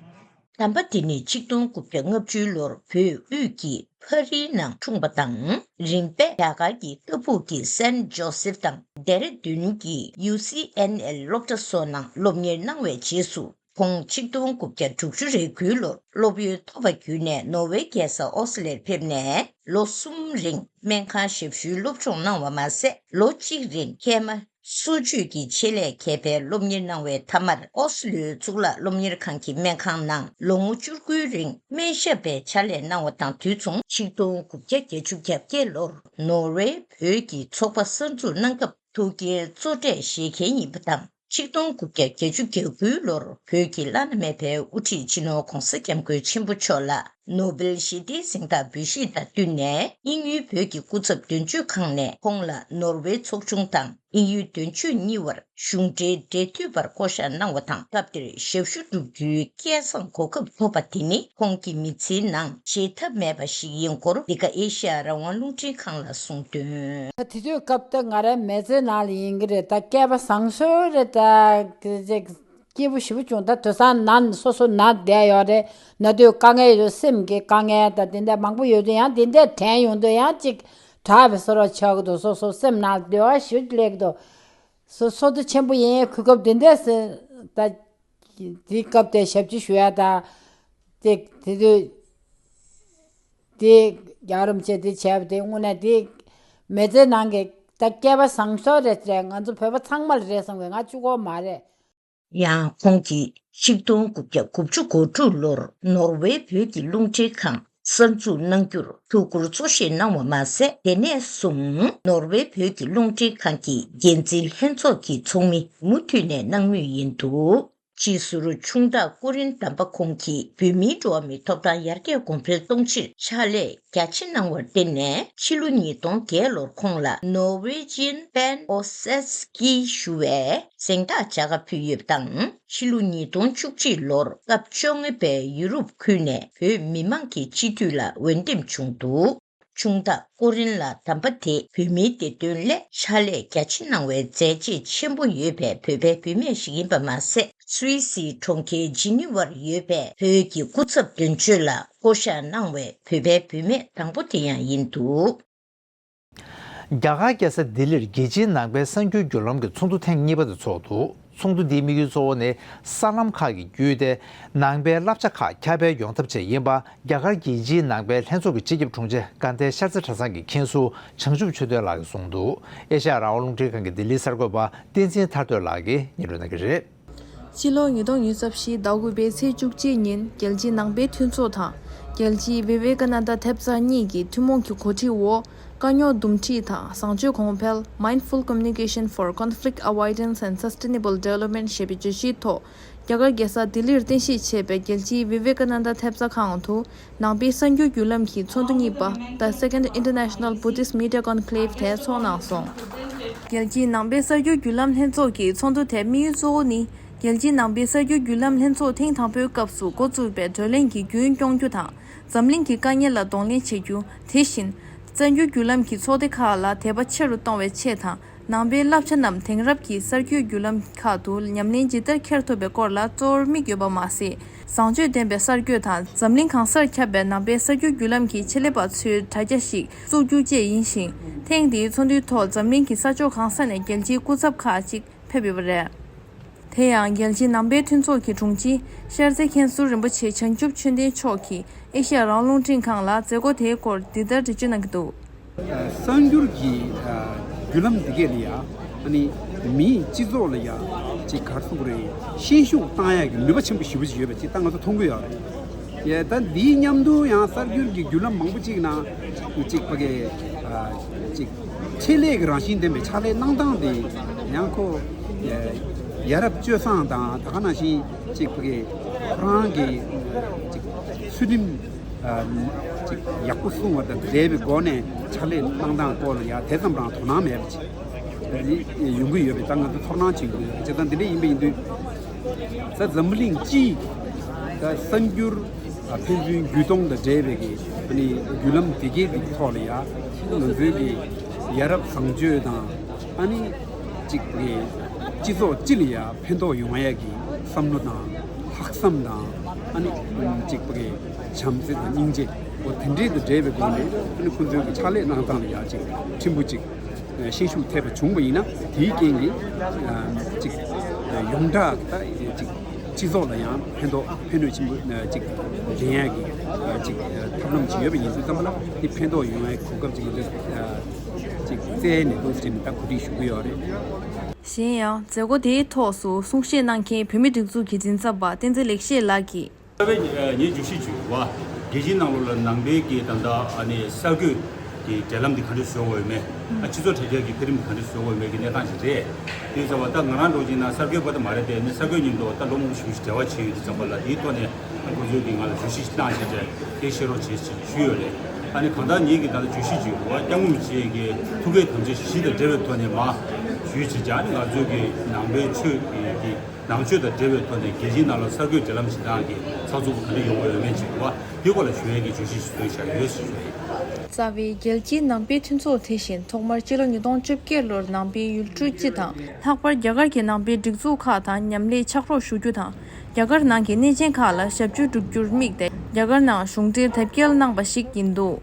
དམ་པ་དེ་ནི་ཆིག་སྟོང་དགུ་བརྒྱ་ལྔ་བཅུའི་ལོར་བོད་དབུས་ཀྱི་ཕ་རིའི་ནང་འཁྲུངས་པ་དང་། རིམ་པས་རྒྱ་གར་གྱི་ལྟ་ཕུགས་ཀྱི་སན་ཇོ་སེབ་དང་། ལྡེ་ར་ལྡུན་གྱི་ཡུ་སི་ཨེན་ཨེལ་སློབ་གྲྭ་སོགས་ནང་སློབ་གཉེར་གནང་བའི་རྗེས་སུ། ཁོང་ཆིག་སྟོང་དགུ་བརྒྱ་དྲུག་ཅུ་རེ་དགུའི་ལོར་སློབ་ཡོན་ཐོབ་པ་བརྒྱུད་ནས་ནོར་ཝེ་རྒྱལ་ས་ཨོ་སི་ལེར་ཕེབས་ནས། ལོ་གསུམ་རིང་སྨན་ཁང་ཞབས་ཞུའི་སློབ་སྦྱོང་གནང་བ་མ་ཟད། ལོ་གཅིག་རིང་སྐྱེས་མ། གསོ་བཅོས་ཀྱི་ཆེད་ལས་མཁས་པའི་སློབ་གཉེར་གནང་བའི་མཐའ་མར། ཨོ་སི་ལོའི་གཙུག་ལག་སློབ་གཉེར་ཁང་གི་སྨན་ཁང་ནང་ལོ་ངོ་བཅུ་དགུའི་རིང་སྨན་ཞབས་པའི་ཕྱག་ལས་གནང་བ་དང་། དུས་མཚུངས་ཆིག་སྟོང་དགུ་བརྒྱ་བརྒྱད་ཅུ་གྱ་བརྒྱད་ལོར་ནོར་ཝེ་བོད་ཀྱི་ཚོགས་པ་གསར་འཛུགས་གནང་སྐབས་ཐུགས་འགན་གཙོ་གྲས་བཞེས་མཁན་ཡིན་པ་དང་། ཆིག་སྟོང་དགུ་བརྒྱ་བརྒྱད་ཅུ་གྱ་དགུའི་ལོར་བོད་ཀྱི་བླ་ན་མེད་པའི་དབུ་ཁྲིད་སྤྱི་ནོར་༸གོང་ས་༸སྐྱབས་མགོན་ཆེན་པོ་མཆོག་ལ་ནོ་སྦེལ་ཞི་བདེའི་གཟེངས་རྟགས་འབུལ་བཞེས་དང་བསྟུན་ནས། དབྱིན་ཡུལ་བོད་ཀྱི་སྐུ་ཚབ་དོན་གཅོད་ཁང་ནས་ཁོང་ལ་ནོར་ཝེ་ཚོགས་ཆུང་དང་དབྱིན་ཡུལ་དོན་གཅོད་གཉིས་བར་གཞུང་འབྲེལ་འབྲེལ་མཐུད་པར་བསྐོ་གཞག་གནང་བ་དང་། སྐབས་དེར་ཞབས་ཞུ་བསྒྲུབ་རྒྱུའི་སྐལ་བཟང་གོ་སྐབས་ཐོབ་པ་དེ་ནི་ཁོང་གི་མི་ཚེའི་ནང་བརྗེད་ཐབས་མེད་པ་ཞིག་ཡིན་སྐོར། འདི་ག་ཨེ་ཤ་ཡ་རང་དབང་རླུང་འཕྲིན་ཁང་ལ་གསུངས་དོན། ད་དེ་དུས་སྐབས་ད་ང་རའི་མི་ཚེའི་ནང་ལ་ཡིན་གྱི་རེད། ད་སྐལ་པ་བཟང་ཤོས་རེད། ད་དེ་ཅིག་སྐྱིད་པོ་ཞེ་པོ་བྱུང་། ད་དེང་སང་ན་སོ་སོ་ན་བསྡད་ཡོད་རེད། ན་དུས་དཀའ་ངལ་ཡོད། སེམས་ཀྱི་དཀའ་ངལ་ད་དེ་འདྲ་མང་པོ་ཡོད་དུས། ཡང་དེ་འདྲ་དྲན་ཡོང་དུས་ཡང་ཅིག་དྲག་པའི་བཟོ་འདྲ་ཆགས་ཀྱི་འདུག་སོ་སོ་སེམས་ནང་འདོད་པ་ཞེ་པོ་སླེབས་ཀྱི་འདུག་སོ་སོ་དུ་ཆེན་པོ་ཡིན། གོ་སྐབས་དེ་འདྲ་ཟེར། ད་དེ་སྐབས་དེ་ཞབས་ཕྱི་ཞུ་ཡ་ད་དེ་དེ་དུས་དེ་རྒྱལ་བ་རིན་པོ་ཆེ་དེ་བྱས་པ་དེ་དངོས་གནས་དེ་མི་ཚེ་ནང་གི་ད་སྐལ་པ་བཟང་ཤོས་རེད་ཟེར། ང་ཚོ་བོད་པ་ཚང་མ་ལ་རེད་བསམ་གི། ང་གཅིག་པོ་མ་རེད། ཡང་ཁོང་གིས་ཆིག་སྟོང་དགུ་བརྒྱ་དགུ་བཅུ་གོ་དྲུག་ལོར་ནོར་ཝེ་བོད་ཀྱི་རླུང་འཕྲིན་ཁང་གསར་འཛུགས་གནང་རྒྱུར་ཐུགས་ཁུར་གཙོ་བཞེས་གནང་བ་མ་ཟད། དེ་ནས་བཟུང་ནོར་ཝེ་བོད་ཀྱི་རླུང་འཕྲིན་ཁང་གི་འགན་འཛིན་ལྷན་ཚོགས་ཀྱི་ཚོགས་མི་མུ་མཐུད་ནས་གནང་མུས་ཡིན་འདུག་སྤྱི་ཟུར་ཆུང་བདག་ཀོ་རིན་དམ་པ་ཁོང་གིས་བོད་མིའི་འགྲོ་བ་མིའི་ཐོབ་ཐང་ཡར་རྒྱས་གོང་འཕེལ་གཏོང་ཕྱིར་ཕྱག་ལས་རྒྱ་ཆེ་གནང་བར་བརྟེན་ནས། ཕྱི་ལོ་ཉིས་སྟོང་བརྒྱད་ལོར་ཁོང་ལ་Norwegian Pen Ossedski ཞུ་བའི་གཟེངས་རྟགས་བྱ་དགའ་ཕུལ་ཡོད་པ་དང་། ཕྱི་ལོ་ཉིས་སྟོང་བཅུ་གཅིག་ལོར་སྐབས་བཅོ་ལྔ་པའི་ཡུ་རོབ་ཁུལ་ནས་བོད་མི་མང་གི་སྤྱི་འཐུས་ལ་འོས་འདེམས་བྱུང་འདུག་ཆུང་བདག་ཀོ་རིན་ལགས་དམ་པ་དེ་བོད་མིའི་བདེ་དོན་སླད་ཕྱག་ལས་རྒྱ་ཆེ་གནང་བའི་མཛད་རྗེས་ཆེན་པོ་ཡོད་པའི་བོད་པའི་བུད་མེད་ཞིག་ཡིན་པ་མ་ཟད། སུད་སིའི་གྲོང་ཁྱེར་ཇི་ནི་ཝར་ཡོད་པའི་བོད་ཀྱི་སྐུ་ཚབ་དོན་གཅོད་ལ་བསྐོ་གཞག་གནང་བའི་བོད་པའི་བུད་མེད་དང་པོ་དེ་ཡང་ཡིན་འདུག་རྒྱ་གར་རྒྱལ་ས་ལྡི་ལིར་རྒྱལ་སྤྱིའི་ནང་པའི་གསར་འགྱུར་བརྒྱུད་ལམ་གྱི་ཚོགས་འདུ་ཐེངས་གཉིས་པ་དེ་ཚོགས་འདུག་ཚོགས་འདུ་འདིའི་དམིགས་ཡུལ་གཙོ་བོ་ནི་གསར་ལམ་ཁག་གི་བརྒྱུད་དེ་ནང་པའི་བསླབ་བྱ་ཁག་ཁྱབ་སྤེལ་ཡོང་ཐབས་ཆེད་ཡིན་པ། རྒྱ་གར་རྒྱལ་སྤྱིའི་ནང་པའི་ལྷན་ཚོགས་ཀྱི་སྤྱི་ཁྱབ་དྲུང་ཆེ་དགའ་ལྡན་ཤར་རྩེ་གྲྭ་ཚང་གི་མཁན་ཟུར་བྱང་ཆུབ་ཆོས་སྒྲོན་ལགས་ཀྱིས་གསུངས་འདུག་ཨེ་ཤ་ཡ་རང་དབང་རླུང་འཕྲིན་ཁང་གི་ལྡི་ལིའི་གསར་འགོད་པ་བསྟན་འཛིན་ཐར་འདོད་ལགས་ཀྱིས་སྙན་སྒྲོན་གནང་གི་རེད། ཕྱི་ལོ་ཉིས་སྟོང་ཉི་ཤུ་རྩ་བཞི་ཟླ་དགུ་པའི་ཚེས་བཅུ་གཅིག་ཉིན་རྒྱལ་སྤྱིའི་ནང་པའི་མཐུན་ཚོགས་དང་། རྒྱལ་སྤྱིའི་བི་ཝེ་ཀ་ནན་ད་ཐེབས་རྩ་གཉིས་ཀྱི་ཐུན་མོང་གི་འགོ་ཁྲིད་འོག་དཀའ་རྙོག་འདུམ་འགྲིག་དང་བཟང་སྤྱོད་གོང་འཕེལ། Mindful Communication for Conflict Avoidance and Sustainable Development ཞེས་པའི་བརྗོད་གཞིའི་ཐོག་རྒྱ་གར་རྒྱལ་ས་ལྡི་ལིར་རྟེན་གཞི་བྱས་པའི་རྒྱལ་སྤྱིའི་བི་ཝེ་ཀ་ནན་ད་ཐེབས་རྩ་ཁང་དུ་ནང་པའི་གསར་འགྱུར་བརྒྱུད་ལམ་གྱི་ཚོགས་འདུ་གཉིས་པ། The Second International Buddhist Media Conclave དེ་ཚོགས་གནང་སོང་། རྒྱལ་སྤྱིའི་ནང་པའི་གསར་འགྱུར་བརྒྱུད་ལམ་ལྷན་ཚོགས་ཀྱི་ཚོགས་འདུ་དེའི་དམིགས་ཡུལ་གཙོ་བོ་ནི། རྒྱལ་སྤྱིའི་ནང་པའི་གསར་འགྱུར་བརྒྱུད་ལམ་ལྷན་ཚོགས་ཐེངས་དང་པོའི་སྐབས་སུ་འགོ་བཙུགས་པའི་བགྲོ་གླེང་གི་རྒྱུན་སྐྱོང་རྒྱུ་དང་། འཛམ་གླིང་གི་དཀའ་ངལ་ལ་གདོང་ལེན་བྱེད་རྒྱུ། དེ་བཞིན། གསར་འགྱུར་བརྒྱུད་ལམ་གྱི་ཚོགས་སྡེ་ཁག་ལ་དད་པ་ཆེ་རུ་གཏོང་བའི་ཆེད་དང་། ནང་པའི་བསླབ་བྱ་རྣམས་དེང་རབས་ཀྱི་གསར་འགྱུར་བརྒྱུད་ལམ་ཁག་ཏུ་ཉམས་ལེན་ཇི་ལྟར་འཁྱེར་ཐུབ་པའི་སྐོར་ལ་གཙོ་བོར་དམིགས་ཡོད་པ་མ་ཟད། བཟང་སྤྱོད་ལྡན་པའི་གསར་འགྱུར་དང་འཛམ་གླིང་གང་སར་ཁྱབ་པའི་ནང་པའི་གསར་འགྱུར་བརྒྱུད་ལམ་གྱི་ཆེད་ལས་པ་ཚོའི་དྲ་རྒྱ་ཞིག་བཙུགས་རྒྱུ་བཅས་ཡིན་ཞིང་། ཐེངས་འདིའི་ཚོགས་འདུའི་ཐོག་འཛམ་གླིང་གི་ས་ཕྱོགས་གང་ས་ནས་རྒྱལ་སྤྱིའི་སྐུ་ཚབ་ཁག་ཅིག་ཕེབས་ཡོད་པ་རེད། དེ་ཡང་རྒྱལ་སྤྱིའི་ནང་པའི་མཐུན་ཚོགས་ཀྱི་དྲུང་ཆེ་ཤར་རྩེ་མཁན་ཟུར་རིན་པོ་ཆེ་བྱང་ཆུབ་ཆོས་ལྡན་མཆོག་གིས་ཨེ་ཤ་ཡ་རང་དབང་རླུང་འཕྲིན་ཁང་ལ་མཛད་སྒོ་དེའི་སྐོར་འདི་ལྟར་འགྲེལ་བརྗོད་གནང་གི་འདུག་གསར་འགྱུར་གྱི་བརྒྱུད་ལམ་འདི་གས་ལ་ཡ་ཨ་ནི་མིའི་སྤྱི་ཚོགས་ལ་ཡ་ཅིག་ག་རེ་ཟེར་དགོས་རེད། ཤན་ཤུགས་བཏང་ཡག་གི་ནུས་པ་ཆེན་པོ་ཞེ་པོ་ཅིག་ཡོད་པ་ཅིག་ད་ང་ཚོ་མཐོང་གི་ཡོད་རེད། ཡ་ད་འདིའི་མཉམ་དུ་ཡང་གསར་འགྱུར་གྱི་བརྒྱུད་ལམ་མང་པོ་ཅིག་ནང་ཅིག་ཕ་གི་ཅིག་ཆེད་ལས་ཀྱི་རང་བཞིན་ལྡན་པའི་ཕྱག་ལས་གནང་སྟངས་དེ་ཡང་ཁོ་ཡ་རབས་སྤྱོད་བཟང་དང་ད་ག་ནང་བཞིན་ཅིག་ཕ་གི་ཁོ་རང་གི་ཅིག་ཚུལ་ཁྲིམས་ཅིག་ཡག་པོ་སྲུང་བ་དང་འབྲེལ་བའི་སྒོ་ནས་ཕྱག་ལས་གནང་སྟངས་སྐོར་ལ་ཡང་དེ་ཙམ་རང་དོ་སྣང་མེད་པ་ཅིག་ཡོང་གི་ཡོད་པའི་ད་ང་ཚོ་ཚོར་སྣང་བྱེད་ཀྱི་ཡོད་རེད། བྱས་ཙང་འདི་འདྲ་ཡིན་པ་ཡིན་དུས་ད་འཛམ་བུ་གླིང་སྤྱིའི་ད་གསར་འགྱུར་ཕན་ཚུན་བརྒྱུད་གཏོང་དང་འབྲེལ་བའི་གི་ཨ་ནི་བརྒྱུད་ལམ་དེ་གའི་གི་ཐོག་ལ་ཡང་ང་ཚོའི་གི་ཡ་རབས་བཟང་སྤྱོད་དང་ཨ་ནི་ཅིག་གི་སྤྱི་ཚོགས་སྤྱི་ལ་ཡང་ཕན་ཐོགས་ཡོང་ཡ་གི་བསམ་བློ་དང་ལྷག་བསམ་དང་ཨ་ནི་ཅིག་གི་བྱམས་བརྩེ་དང་སྙིང་རྗེ་འོ་དེ་འདྲའི་དང་འབྲེལ་བའི་སྒོ་ནས་ཨ་ནི་ཁོང་ཚོའི་གི་ཕྱག་ལས་གནང་སྟངས་ལ་ཡང་ཅིག་ཕྲན་བུ་ཅིག་ཤན་ཤུགས་ཐེབས་པ་བྱུང་བ་ཡིན་ན་དེའི་རྐྱེན་གྱིས་ཅིག་ཡོངས་གྲགས་ད་ཅིག་སྤྱི་ཚོགས་ལ་ཡང་ཕན་ཐོགས་ཕན་ནུས་ཆེན་པོ་ཅིག་འདྲེན་ཡག་གི་ཅིག་ཐབས་ལམ་ཅིག་ཡོད་པ་ཡིན་དུས་ཙམ་པ་ལ་དེ་ཕན་ཐོགས་ཡོང་བའི་གོ་སྐབས་ཅིག་ཅིག་བཙལ་ནས་འདུག་ཟེར་ནས་ད་གོ་སྒྲིག་ཞུ་གི་ཡོད་རེད། གཞན་ཡང་མཛད་སྒོ་དེའི་ཐོག་སུ་གསུང་བཤད་གནང་མཁན་བོད་མིའི་སྒྲིག་འཛུགས་ཀྱི་མགྲིན་ཚབ་པ་བསྟན་འཛིན་ལེགས་བཤད་ལགས་ཀྱིས། རྩ་བའི་ངའི་བརྗོད་གཞི་བརྗོད་པ། རྒྱལ་སྤྱིའི་ནང་ལོགས་ལ་ནང་པའི་གི་ད་ལྟ་ཨ་ནི་གསར་འགོད་ཀྱི་འབྲེལ་ལམ་འདི་ག་འདྲ་བཟོ་དགོས་ཡོད་མེད། ཨ་སྤྱི་ཚོགས་དྲ་རྒྱ་གི་འཕེལ་རིམ་ག་འདྲ་བཟོ་དགོས་ཡོད་མེད་ཀྱི་གནས་སྟངས་ཤིག་རེད། དེ་ཡིན་ཙང་བ་ད་ང་རང་འདྲ་བོ་ཅིག་ན་གསར་འགོད་པ་ད་མ་རེད་དེ། ནི་གསར་འགོད་ཉིད་དུ་ད་ལོ་མང་པོ་ཞིག་འབྲེལ་བ་བྱས་ཡོད་དུས་ཙམ་པ་ལ་དེའི་ཐོག་ནས་ཨ་ཁོ་ཚོས་ཀྱི་ང་ལ་བརྗོད་གཞི་ཞིག་གནང་བྱས་བྱས་དེ་བཤད་རོགས་བྱེད་ཞེས་ཞུས་ཡོད་རེད། ཨ་ནི་གང་ལྟར་ངེད་ཀྱི་ད་ལྟ་བརྗོད་གཞི་བརྗོད་པ་སྐྱབས་མགོན་རིན་པོ་ཆེ་གི་ཐུགས་བསྐྱེད་དམ་བཅའ་བཞི་དང་འབྲེལ་བའི་ཐོག་ནས་མ་ཞུས་བྱས་བྱས། ཨ་ནི་ང་ཚོས་ཀྱི་ནང་པའི་ཆོས་ཀྱི་ནང་ཆོས་དང་འབྲེལ་བའི་ཐོག་ནས་རྒྱལ་སྤྱིའི་ནང་ལ་གསར་འགོད་འབྲེལ་ལམ་བྱེད་སྟངས་ཀྱི་ཚགས་ཚུད་པོ་ག་འདྲ་ཡོང་གི་ཡོད་མེད་ཅིག་བ་དེ་སྐོར་ལ་ཞུ་ཡས་ཀྱི་བརྗོད་གཞི་ཞིག་བཟོས་བཞག་ཡོད་ཞུ་ཡོད། རྩ་བའི་རྒྱལ་སྤྱིའི་ནང་པའི་མཐུན་ཚོགས་དེ་བཞིན་ཐོག་མར་སྤྱི་ལོ་ཉིས་སྟོང་བཅོ་བརྒྱད་ལོར་ནང་པའི་ཡུལ་གྲུ་སྤྱི་དང་ལྷག་པར་རྒྱ་གར་གྱི་ནང་པའི་སྒྲིག་འཛུགས་ཁག་དང་མཉམ་ལས་ཕྱག་རོགས་ཞུ་རྒྱུ་དང་། རྒྱ་གར་ནང་གི་གནས་ཆེན་ཁག་ལ་ཞབས་ཞུ་སྒྲུབ་རྒྱུར་དམིགས་ཏེ་རྒྱ་གར་ནང་གཞུང་འབྲེལ་དེབ་སྐྱེལ་གནང་པ་ཞིག་ཡིན་འདུག་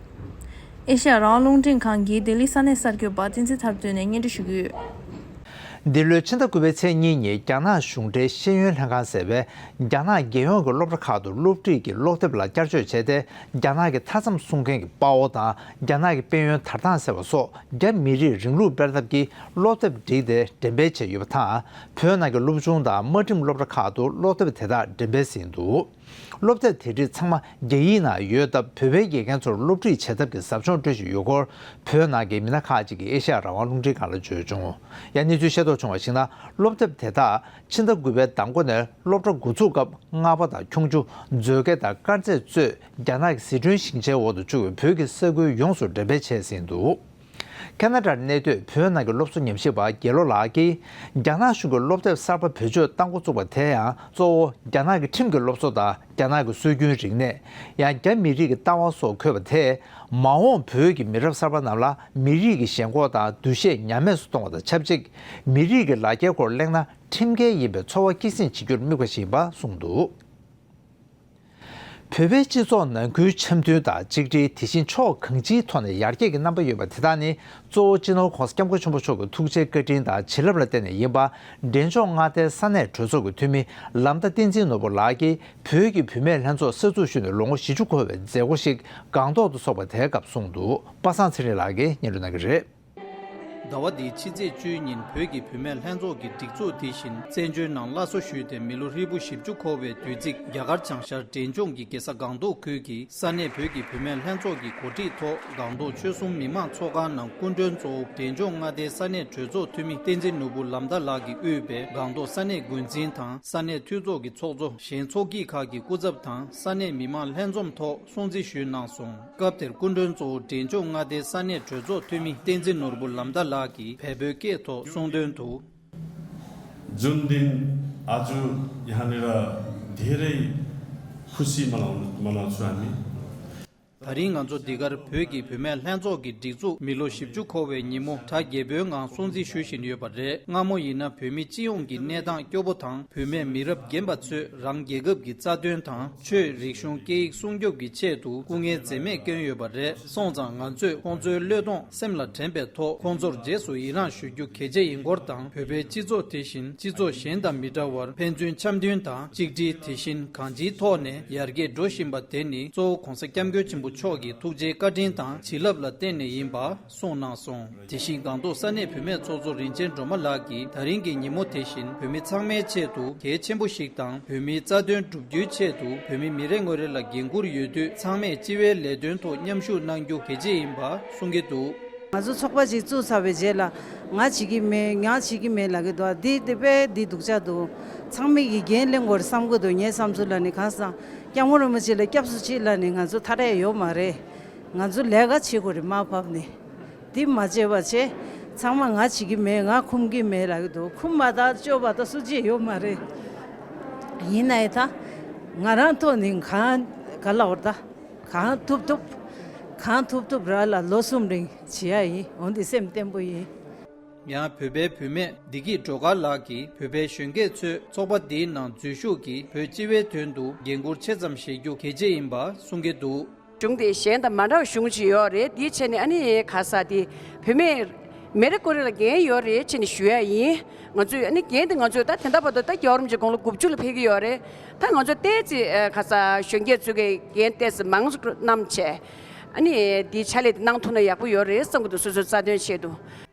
ཨེ་ཤ་ཡ་རང་དབང་རླུང་འཕྲིན་ཁང་གི་ལྡི་ལི་ས་གནས་གསར་འགོད་པ་བསྟན་འཛིན་ཐར་འདོན་ནས་སྙན་སྒྲོན་ཞུ་གི་ཡོད། འདི་ལོའི་ཕྱི་ཟླ་དགུ་པའི་ཚེས་གཉིས་ཉིན་རྒྱ་ནག་གཞུང་འབྲེལ་ཤེས་ཡོན་ལྷན་ཁང་ཟེར་བས་རྒྱ་ནག་རྒྱལ་ཡོངས་ཀྱི་སློབ་གྲྭ་ཁག་ཏུ་སློབ་ཁྲིད་ཀྱི་སློབ་དེབ་ལ་བསྐྱར་བཅོས་བྱས་ཏེ། རྒྱ་ནག་གི་མཐའ་མཚམས་སྲུང་མཁན་གྱི་དཔའ་བོ་དང་རྒྱ་ནག་གི་དཔལ་ཡོན་དར་ཐང་ཟེར་བ་སོགས་རྒྱ་མི་རིགས་རིང་ལུགས་སྤེལ་ཐབས་ཀྱི་སློབ་དེབ་བསྒྲིགས་ཏེ་འགྲེམས་སྤེལ་བྱས་ཡོད་པ་དང་། བོད་ནང་གི་སློབ་ཆུང་དང་དམའ་ཁྲིམས་སློབ་གྲྭ་ཁག་ཏུ་སློབ་དེབ་དེ་དག་འགྲེམས་སྤེལ་ཟིན་འདུག་སློབ་དེབ་དེ་རིགས་ཚང་མ་རྒྱ་ཡིག་ནང་ཡོད་སྟབས། བོད་པའི་དགེ་རྒན་ཚོར་སློབ་ཁྲིད་བྱེད་ཐབས་ཀྱི་ཟབ་སྦྱོང་སྤྲོད་བཞིན་ཡོད་སྐོར། བོད་ནང་གི་མི་སྣ་ཁག་ཅིག་གིས་ཨེ་ཤ་ཡ་རང་དབང་རླུང་འཕྲིན་ཁང་ལ་བརྗོད་བྱུང་། ཡང་གནས་ཚུལ་ཤེས་རྟོགས་བྱུང་བར་གཞིགས་ན། སློབ་དེབ་དེ་དག་ཕྱི་ཟླ་དགུ་པའི་ཟླ་མགོ་ནས་སློབ་གྲྭ་འགོ་ཚུགས་སྐབས། རྔ་པ་དང་ཁྱུང་མཆུ། མཛོད་དགེ་དང་དཀར་མཛེས་གཙོས་རྒྱ་ནག་གི་ཟི་ཁྲོན་ཞིང་ཆེན་འོག་ཏུ་བཅུག་པའི་བོད་ཀྱི་ས་ཁུལ་ཡོངས་སུ་འགྲེམས་སྤེལ་བྱས་ཟིན་འདུག་ཁ་ན་ཌར་གནས་སྡོད་བོད་ནང་གི་སློབ་གསོ་ཉམས་ཞིབ་པ་དགེ་བློ་ལགས་ཀྱིས། རྒྱ་ནག་གཞུང་གིས་སློབ་དེབ་གསར་པ་བེད་སྤྱོད་གཏང་འགོ་བཙུགས་པ་དེ་ཡང་གཙོ་བོ་རྒྱ་ནག་གི་ཁྲིམས་ཀྱི་སློབ་གསོ་དང་རྒྱ་ནག་གི་སྲོལ་རྒྱུན་རིག་གནས། ཡང་རྒྱ་མི་རིགས་ཀྱི་ལྟ་བ་སོགས་འཁོད་པ་དེས། མ་འོངས་བོད་ཀྱི་མི་རབས་གསར་པ་རྣམས་ལ་མི་རིགས་ཀྱི་ཞེན་ཁོག་དང་འདུ་ཤེས་ཉམས་དམས་སུ་གཏོང་བ་དང་ཆབས་ཅིག་མི་རིགས་ཀྱི་ལ་རྒྱའི་སྐོར་གླེང་ན་ཁྲིམས་འགལ་ཡིན་པའི་ཚོར་བ་སྐྱེད་སྲིང་བྱེད་རྒྱུར་དམིགས་པ་ཞིག་ཡིན་པ་གསུངས་འདུག་བོད་པའི་སྤྱི་ཚོགས་ནང་ཁུལ་འཆམ་མཐུན་དང་གཅིག་སྒྲིལ། དེ་བཞིན་ཕྱོགས་གང་ཅིའི་ཐོག་ནས་ཡར་རྒྱས་ཀྱི་རྣམ་པ་ཡོད་པ་དེ་དག་ནི། གཙོ་བོ་སྤྱི་ནོར་༸གོང་ས་༸སྐྱབས་མགོན་ཆེན་པོ་མཆོག་གི་ཐུགས་རྗེ་བཀའ་དྲིན་དང་བྱིན་རླབས་ལ་བརྟེན་ནས་ཡིན་པ། འབྲས་ལྗོངས་མངའ་སྡེའི་ས་གནས་གྲོས་ཚོགས་ཀྱི་འཐུས་མི་ལམ་མདའ་བསྟན་འཛིན་ནོར་བུ་ལགས་ཀྱིས། བོད་ཀྱི་བུད་མེད་ལྷན་ཚོགས་གསར་འཛུགས་ཞུས་ནས་ལོ་ངོ་བཞི་བཅུ་འཁོར་བའི་མཛད་སྒོ་ཞིག་སྒང་ཏོག་ཏུ་འཚོགས་པ་དེའི་སྐབས་གསུངས་འདུག་པ་སངས་ཚེ་རིང་ལགས་ཀྱིས་སྙན་སྒྲོན་གནང་གི་རེད། ཟླ་བ་འདིའི་ཕྱི་ཚེས་བཅུའི་ཉིན་བོད་ཀྱི་བུད་མེད་ལྷན་ཚོགས་ཀྱི་སྒྲིག་འཛུགས་དེ་བཞིན་བཙན་བྱོལ་ནང་སླར་གསོ་ཞུས་ཏེ་མི་ལོ་ཧྲིལ་པོ་བཞི་བཅུ་འཁོར་བའི་དུས་ཚིགས། རྒྱ་གར་བྱང་ཤར་འབྲས་ལྗོངས་ཀྱི་རྒྱལ་ས་སྒང་ཏོག་ཁུལ་གྱི་ས་གནས་བོད་ཀྱི་བུད་མེད་ལྷན་ཚོགས་ཀྱི་གོ་སྒྲིག་ཐོག་སྒང་ཏོག་ཆོལ་གསུམ་མི་མང་ཚོགས་ཁང་ནང་སྐུ་མགྲོན་གཙོ་བོ་འབྲས་ལྗོངས་མངའ་སྡེའི་ས་གནས་གྲོས་ཚོགས་འཐུས་མི་བསྟན་འཛིན་ནོར་བུ་ལམ་མདའ་ལགས་ཀྱིས་དབུས་པའི་སྒང་ཏོག་ས་གནས་འགོ་འཛིན་དང་ས་གནས་འཐུས་ཚོགས་ཀྱི་ཚོགས་གཙོ། གཞན་ཚོགས་སྐྱིད་ཁག་གི་སྐུ་ཚབ་དང་ས་གནས་མི་མང་ལྷན་འཛོམས་ཐོག་སྲུང་བརྩི་ཞུས་གནང་སོང་། སྐབས་དེར་སྐུ་མགྲོན་གཙོ་བོ་འབྲས་ལྗོངས་མངའ་སྡེའི་ས་གནས་གྲོས་ཚོགས་འཐུས་མི་བསྟན་འཛིན་ནོར་བུ་ལམ་མདའ་ལགས་ཀྱིས་བལ་པོའི་སྐད་ཐོག་གསུངས་དོན་དུ། जुन दिन आज यहाँनिर धेरै खुसी मनाउन मनाउँछु हामी। ད་རིང་ང་ཚོ་འདི་གར་བོད་ཀྱི་བུད་མེད་ལྷན་ཚོགས་ཀྱི་སྒྲིག་འཛུགས་མི་ལོ་བཞི་བཅུ་འཁོར་བའི་ཉིན་མོ་གྲ་རྒྱས་པོའི་ངང་སྲུང་བརྩི་ཞུ་བཞིན་ཡོད་པ་རེད། སྔ་མོ་ཡིན་ན་བོད་མི་སྤྱི་ཡོངས་ཀྱི་གནས་སྟངས་སྐྱོ་པོ་དང་། བུད་མེད་མི་རབས་རྒན་པ་ཚོས་རང་རྒྱལ་ཁབ་ཀྱི་རྩ་དོན་དང་། ཆོས་རིག་གཞུང་སྐད་ཡིག་སྲུང་སྐྱོབ་ཀྱི་ཆེད་དུ་སྐུ་ངལ་འཛེམས་མེད་བསྐྱོན་ཡོད་པ་རེད། སོང་ཙང་ང་ཚོས་ཁོང་ཚོའི་བློས་གཏོང་སེམས་ལ་དྲན་པའི་ཐོག་ཁོང་ཚོར་རྗེས་སུ་ཡི་རངས་ཞུ་རྒྱུ་གལ་ཆེ་ཡིན་སྐོར་དང་། བོད་པའི་སྤྱི་ཚོགས་དེ་བཞིན་སྤྱི་ཚོགས་གཞན་དང་མི་འདྲ་བར་ཕན་ཚུན་འཆམ་མཐུན་དང་གཅིག་སྒྲིལ། དེ་བཞིན་གང་ཅིའི་ཐོག་ནས་ཡར་རྒྱས་འགྲོ་བཞིན་པ་དེ་ནི་གཙོ་བོ་༸གོང་ས་༸སྐྱབས་མགོན་ཆེན་པོ་མཆོག་གི་ཐུགས་རྗེའི་བཀའ་དྲིན་དང་བྱིན་རླབས་ལ་བརྟེན་ནས་ཡིན་པ་གསུངས་གནང་སོང་། དེ་བཞིན་སྒང་ཏོག་ས་གནས་བུད་མེད་ཚོགས་གཙོ་རིན་ཆེན་སྒྲོལ་མ་ལགས་ཀྱིས་ད་རིང་གི་ཉིན་མོ་དེ་བཞིན་བོད་མི་ཚང་མའི་ཆེད་དུ་གལ་ཆེན་པོ་ཞིག་དང་། བོད་མིའི་རྩ་དོན་བསྒྲུབ་རྒྱུའི་ཆེད་དུ་བོད་མི་མི་རེ་ངོ་རེ་ལ་འགན་འཁུར་ཡོད་དུས། ཚང་མས་སྤྱི་བའི་ལས་དོན་ཐོག་མཉམ་ཞུགས་གནང་རྒྱུ་གལ་ཆེ་ཡིན་པ་གསུང་གི་འདུག་ང་ཚོ་ཚོགས་པ་ཅིག་བཙུགས་ཚར་བའི་རྗེས་ལ་ང་བྱེད་ཀྱི་མེད། ང་བྱེད་ཀྱི་མེད་ལབ་ཀྱི་འདུག་འདི་དེ་དཔེ་འདི་སྡུག་ཅག་འདུག་ཚང་མས་ཀྱི་འགན་ལེན་དགོས་རེད་བསམ་གྱི་འདུག་ངའི་བསམ་ཚུལ་ལ་ནི། གང་ཟག་སྐྱབས་མགོན་རིན་པོ་ཆེ་ལ་སྐྱབས་སུ་མཆི་ལབ་ནས་ང་ཚོ་ཐར་ཡ་ཡོད་མ་རེད། ང་ཚོ་ལས་ཀ་བྱེད་དགོས་རེད། མར་བབས་ནས་འདི་མ་བྱས་པ་བྱས། ཚང་མ་ང་བྱེད་ཀྱི་མེད། ང་ཁུམ་གྱི་མེད་ལབ་ཀྱི་འདུག་ཁུམ་པ་དང་སྐྱོབ་པ་དང་སུ་གཅིག་ཡོད་མ་རེད། ཡིན་ནའི་ད་ང་རང་ཐོག་ནས་གང་ག་ལབ་དགོས་རེད། ད་གང་ཐུབ་ཐུབ་གང་ཐུབ་ཐུབ་ར་ལ་ལོ་གསུམ་རིང་བྱེད་ཡ་ཡིན། འོན་ཏེ་སེམས་བརྟན་པོ་ཡིན། ཡང་བོད་པའི་བུད་མེད་བདེ་སྐྱིད་སྒྲོལ་དཀར་ལགས་ཀྱིས་བོད་པའི་གཞོན་སྐྱེས་ཚོས་ཚོགས་པ་འདིའི་ནང་འཛུལ་ཞུགས་ཀྱིས་བོད་སྤྱི་བའི་དོན་དུ་འགན་འཁུར་ཆེ་ཙམ་བཞེས་རྒྱུ་གལ་ཆེ་ཡིན་པ་གསུང་གི་འདུག་གཞུང་དེ་གཞན་དང་མ་འདྲ་བ་གཞུང་ཅིག་ཡོད་རེད། དེའི་ཆེད་ནས་ཨ་ནི་ག་ས་དེ་བུད་མེད་མི་རེ་ཀོ་རེ་ལ་འགན་ཡོད་རེད་ཅེས་ནས་ཞུ་ཡ་ཡིན། ང་ཚོས་ཨ་ནི་འགན་དེ་ང་ཚོས་ད་དེ་འདྲ་བར་དུ་ད་རྒྱལ་བ་རིན་པོ་ཆེ་དགུང་ལོ་དགུ་བཅུ་ལ་ཕེབས་ཀྱི་ཡོད་རེད། ད་ང་ཚོ་ཏོག་ཙམ་ག་ས་གཞོན་སྐྱེས་ཚོ་གི་འགན་ཏོག་ཙམ་མང་ཙམ་བསྣམས་བྱས། ཨ་ནི་དེའི་ཕྱག་ལས་དེ་གནང་ཐུབ་ན་ཡག་པོ་ཡོད་རེད་བསམ་གྱི་འདུག་སོ་སོའི་རྩ་དོན་ཆེད་དུ།